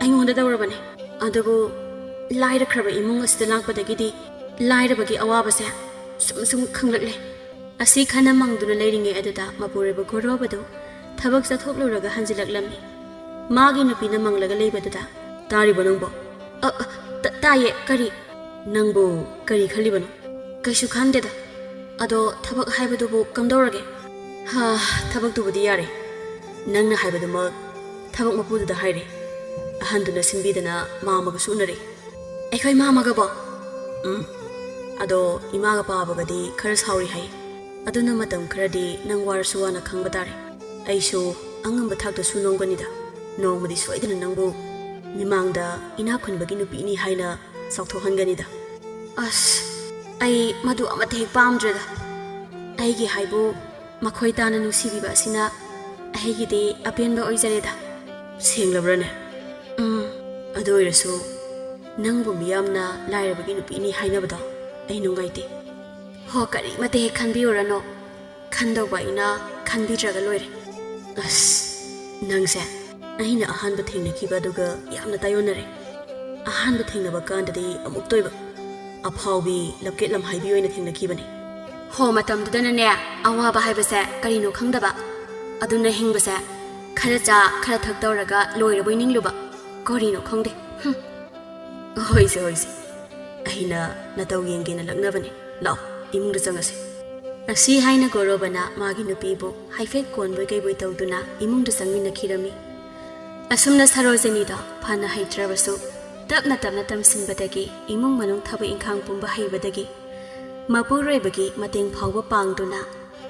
ꯑꯩꯉꯣꯟꯗ ꯇꯧꯔꯕꯅꯦ꯫ ꯑꯗꯨꯕꯨ ꯂꯥꯏꯔꯈ꯭ꯔꯕ ꯏꯃꯨꯡ ꯑꯁꯤꯗ ꯂꯥꯛꯄꯗꯒꯤꯗꯤ ꯂꯥꯏꯔꯕꯒꯤ ꯑꯋꯥꯕꯁꯦ ꯁꯨꯝ ꯁꯨꯝ ꯈꯪꯂꯛꯂꯦ꯫" ꯑꯁꯤ ꯈꯟꯅ ꯃꯪꯗꯨꯅ ꯂꯩꯔꯤꯉꯩ ꯑꯗꯨꯗ ꯃꯄꯨꯔꯣꯏꯕ ꯒꯣꯔꯣꯕꯗꯨ ꯊꯕꯛ ꯆꯠꯊꯣꯛꯂꯨꯔꯒ ꯍꯟꯖꯤꯜꯂꯛꯂꯝꯃꯤ꯫ ꯃꯥꯒꯤ ꯅꯨꯄꯤꯅ ꯃꯪꯂꯒ ꯂꯩꯕꯗꯨꯗ, "ꯇꯥꯔꯤꯕꯣ ꯅꯪꯕꯣ?" "ꯑ, ꯑ, ꯇ-, ꯇꯥꯏꯌꯦ, ꯀꯔꯤ?" "ꯅꯪꯕꯨ ꯀꯔꯤ ꯈꯜꯂꯤꯕꯅꯣ?" "ꯀꯩꯁꯨ ꯈꯟꯗꯦꯗ꯫ ꯑꯗꯣ ꯊꯕꯛ ꯍꯥꯏꯕꯗꯨꯕꯨ ꯀꯝꯗꯧꯔꯒꯦ?" "ꯍꯥ, ꯊꯕꯛꯇꯨꯕꯨꯗꯤ ꯌꯥꯔꯦ꯫ ꯅꯪꯅ ꯍꯥꯏꯕꯗꯨꯃꯛ ꯊꯕꯛ ꯃꯄꯨꯗꯨꯗ ꯍꯥꯏꯔꯦ꯫ ꯑꯍꯟꯗꯨꯅ ꯁꯤꯟꯕꯤꯗꯅ ꯃꯥ ꯑꯃꯒꯁꯨ ꯎꯅꯔꯦ꯫" "ꯑꯩꯈꯣꯏ ꯃꯥꯃꯒꯕꯣ?" "ꯎꯝ꯫ ꯑꯗꯣ ꯏꯃꯥꯒ ꯄꯥꯕꯒꯗꯤ ꯈꯔ ꯁꯥꯎꯔꯤ ꯍꯥꯏ꯫ ꯑꯗꯨꯅ ꯃꯇꯝ ꯈꯔꯗꯤ ꯅꯪ ꯋꯥꯔꯁꯨ ꯋꯥꯅ ꯈꯪꯕ ꯇꯥꯔꯦ꯫ ꯑꯩꯁꯨ ꯑꯉꯝꯕ ꯊꯥꯛꯇ ꯁꯨ ꯅꯣꯝꯒꯅꯤꯗ꯫ ꯅꯣꯡꯃꯗꯤ ꯁꯣꯏꯗꯅ ꯅꯪꯕꯨ ꯃꯤꯃꯥꯡꯗ ꯏꯅꯥꯛ ꯈꯨꯟꯕꯒꯤ ꯅꯨꯄꯤꯅꯤ ꯍꯥꯏꯅ ꯆꯥꯎꯊꯣꯛꯍꯟꯒꯅꯤꯗ꯫" "ꯑꯁ, ꯑꯩ ꯃꯗꯨ ꯑꯃꯠꯇ ꯍꯦꯛ ꯄꯥꯝꯗ꯭ꯔꯦꯗ꯫ ꯑꯩꯒꯤ ꯍꯥꯏꯕꯨ ꯃꯈꯣꯏ ꯇꯥꯅ ꯅꯨꯡꯁꯤꯕꯤꯕ ꯑꯁꯤꯅ ꯑꯩꯒꯤꯗꯤ ꯑꯄꯦꯟꯕ ꯑꯣꯏꯖꯔꯦꯗ꯫ ꯁꯦꯡꯂꯕ꯭ꯔꯅꯦ? ꯎꯝ꯫ ꯑꯗꯨ ꯑꯣꯏꯔꯁꯨ ꯅꯪꯕꯨ ꯃꯤꯌꯥꯝꯅ ꯂꯥꯏꯔꯕꯒꯤ ꯅꯨꯄꯤꯅꯤ ꯍꯥꯏꯅꯕꯗꯣ ꯑꯩ ꯅꯨꯡꯉꯥꯏꯇꯦ꯫ ꯍꯣ, ꯀꯔꯤꯃꯠꯇ ꯍꯦꯛ ꯈꯟꯕꯤꯔꯨꯔꯅꯣ꯫ ꯈꯟꯗꯧꯕ ꯑꯩꯅ ꯈꯟꯕꯤꯗ꯭ꯔꯒ ꯂꯣꯏꯔꯦ꯫ ꯑꯁ, ꯅꯪꯁꯦ ꯑꯩꯅ ꯑꯍꯥꯟꯕ ꯊꯦꯡꯅꯈꯤꯕ ꯑꯗꯨꯒ ꯌꯥꯝꯅ ꯇꯥꯏꯌꯣꯟꯅꯔꯦ꯫ ꯑꯍꯥꯟꯕ ꯊꯦꯡꯅꯕ ꯀꯥꯟꯗꯗꯤ ꯑꯃꯨꯛꯇ ꯑꯣꯏꯕ ꯑꯐꯥꯎꯕꯤ ꯂꯝꯀꯦꯠ ꯂꯝꯍꯥꯏꯕꯤ ꯑꯣꯏꯅ ꯊꯦꯡꯅꯈꯤꯕꯅꯤ꯫ ꯍꯣ, ꯃꯇꯝꯗꯨꯗꯅꯅꯦ, ꯑꯋꯥꯕ ꯍꯥꯏꯕꯁꯦ ꯀꯔꯤꯅꯣ ꯈꯪꯗꯕ꯫ ꯑꯗꯨꯅ ꯍꯤꯡꯕꯁꯦ ꯈꯔ ꯆꯥ, ꯈꯔ ꯊꯛ ꯇꯧꯔꯒ ꯂꯣꯏꯔꯕꯣꯏ ꯅꯤꯡꯂꯨꯕ꯫ ꯀꯔꯤꯅꯣ ꯈꯪꯗꯦ꯫ ꯍꯨꯝ꯫ ꯍꯣꯏꯁꯦ, ꯍꯣꯏꯁꯦ꯫ ꯑꯩꯅ ꯅꯇꯧ ꯌꯦꯡꯒꯦꯅ ꯂꯛꯅꯕꯅꯤ꯫ ꯂꯥꯛꯑꯣ, ꯏꯃꯨꯡꯗ ꯆꯪꯉꯁꯤ꯫ ꯑꯁꯤ ꯍꯥꯏꯅ ꯒꯣꯔꯣꯕꯅ ꯃꯥꯒꯤ ꯅꯨꯄꯤꯕꯨ ꯍꯥꯏꯐꯦꯠ ꯀꯣꯟꯕꯣꯏ ꯀꯩꯕꯣꯏ ꯇꯧꯗꯨꯅ ꯏꯃꯨꯡꯗ ꯆꯪꯃꯤꯟꯅꯈꯤꯔꯝꯃꯤ꯫ ꯑꯁꯨꯝꯅ ꯁꯔꯣꯖꯤꯅꯤꯗꯣ ꯐꯅ ꯍꯩꯇ꯭ꯔꯕꯁꯨ ꯇꯞꯅ ꯇꯞꯅ ꯇꯝꯁꯤꯟꯕꯗꯒꯤ ꯏꯃꯨꯡ ꯃꯅꯨꯡ ꯊꯕꯛ ꯏꯪꯈꯥꯡ ꯄꯨꯝꯕ ꯍꯩꯕꯗꯒꯤ ꯃꯄꯨꯔꯣꯏꯕꯒꯤ ꯃꯇꯦꯡ ꯐꯥꯎꯕ ꯄꯥꯡꯗꯨꯅ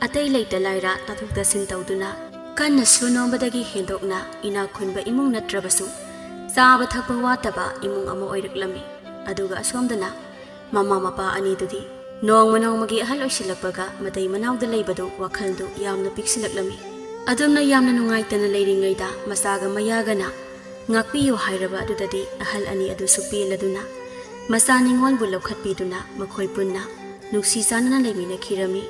ꯑꯇꯩ ꯂꯩꯇ ꯂꯥꯏꯔ ꯇꯥꯊꯣꯛ ꯇꯥꯁꯤꯟ ꯇꯧꯗꯨꯅ ꯀꯟꯅꯁꯨ ꯅꯣꯝꯕꯗꯒꯤ ꯍꯦꯟꯗꯣꯛꯅ ꯏꯅꯥꯛ ꯈꯨꯟꯕ ꯏꯃꯨꯡ ꯅꯠꯇ꯭ꯔꯕꯁꯨ ꯆꯥꯕ ꯊꯛꯄ ꯋꯥꯠꯇꯕ ꯏꯃꯨꯡ ꯑꯃ ꯑꯣꯏꯔꯛꯂꯝꯃꯤ꯫ ꯑꯗꯨꯒ ꯑꯁꯣꯝꯗꯅ ꯃꯃꯥ ꯃꯄꯥ ꯑꯅꯤꯗꯨꯗꯤ ꯅꯣꯡꯃ ꯅꯣꯡꯃꯒꯤ ꯑꯍꯜ ꯑꯣꯏꯁꯤꯜꯂꯛꯄꯒ ꯃꯇꯩ ꯃꯅꯥꯎꯗ ꯂꯩꯕꯗꯨ ꯋꯥꯈꯜꯗꯨ ꯌꯥꯝꯅ ꯄꯤꯛꯁꯤꯜꯂꯛꯂꯝꯃꯤ꯫ ꯑꯗꯨꯝꯅ ꯌꯥꯝꯅ ꯅꯨꯡꯉꯥꯏꯇꯅ ꯂꯩꯔꯤꯉꯩꯗ ꯃꯆꯥꯒ ꯃꯌꯥꯒꯅ ꯉꯥꯛꯄꯤꯌꯨ ꯍꯥꯏꯔꯕ ꯑꯗꯨꯗꯗꯤ ꯑꯍꯜ ꯑꯅꯤ ꯑꯗꯨꯁꯨ ꯄꯦꯜꯂꯗꯨꯅ ꯃꯆꯥ ꯅꯤꯉꯣꯜꯕꯨ ꯂꯧꯈꯠꯄꯤꯗꯨꯅ ꯃꯈꯣꯏ ꯄꯨꯟꯅ ꯅꯨꯡꯁꯤ ꯆꯥꯟꯅꯅ ꯂꯩꯃꯤꯟꯅꯈꯤꯔꯝꯃꯤ꯫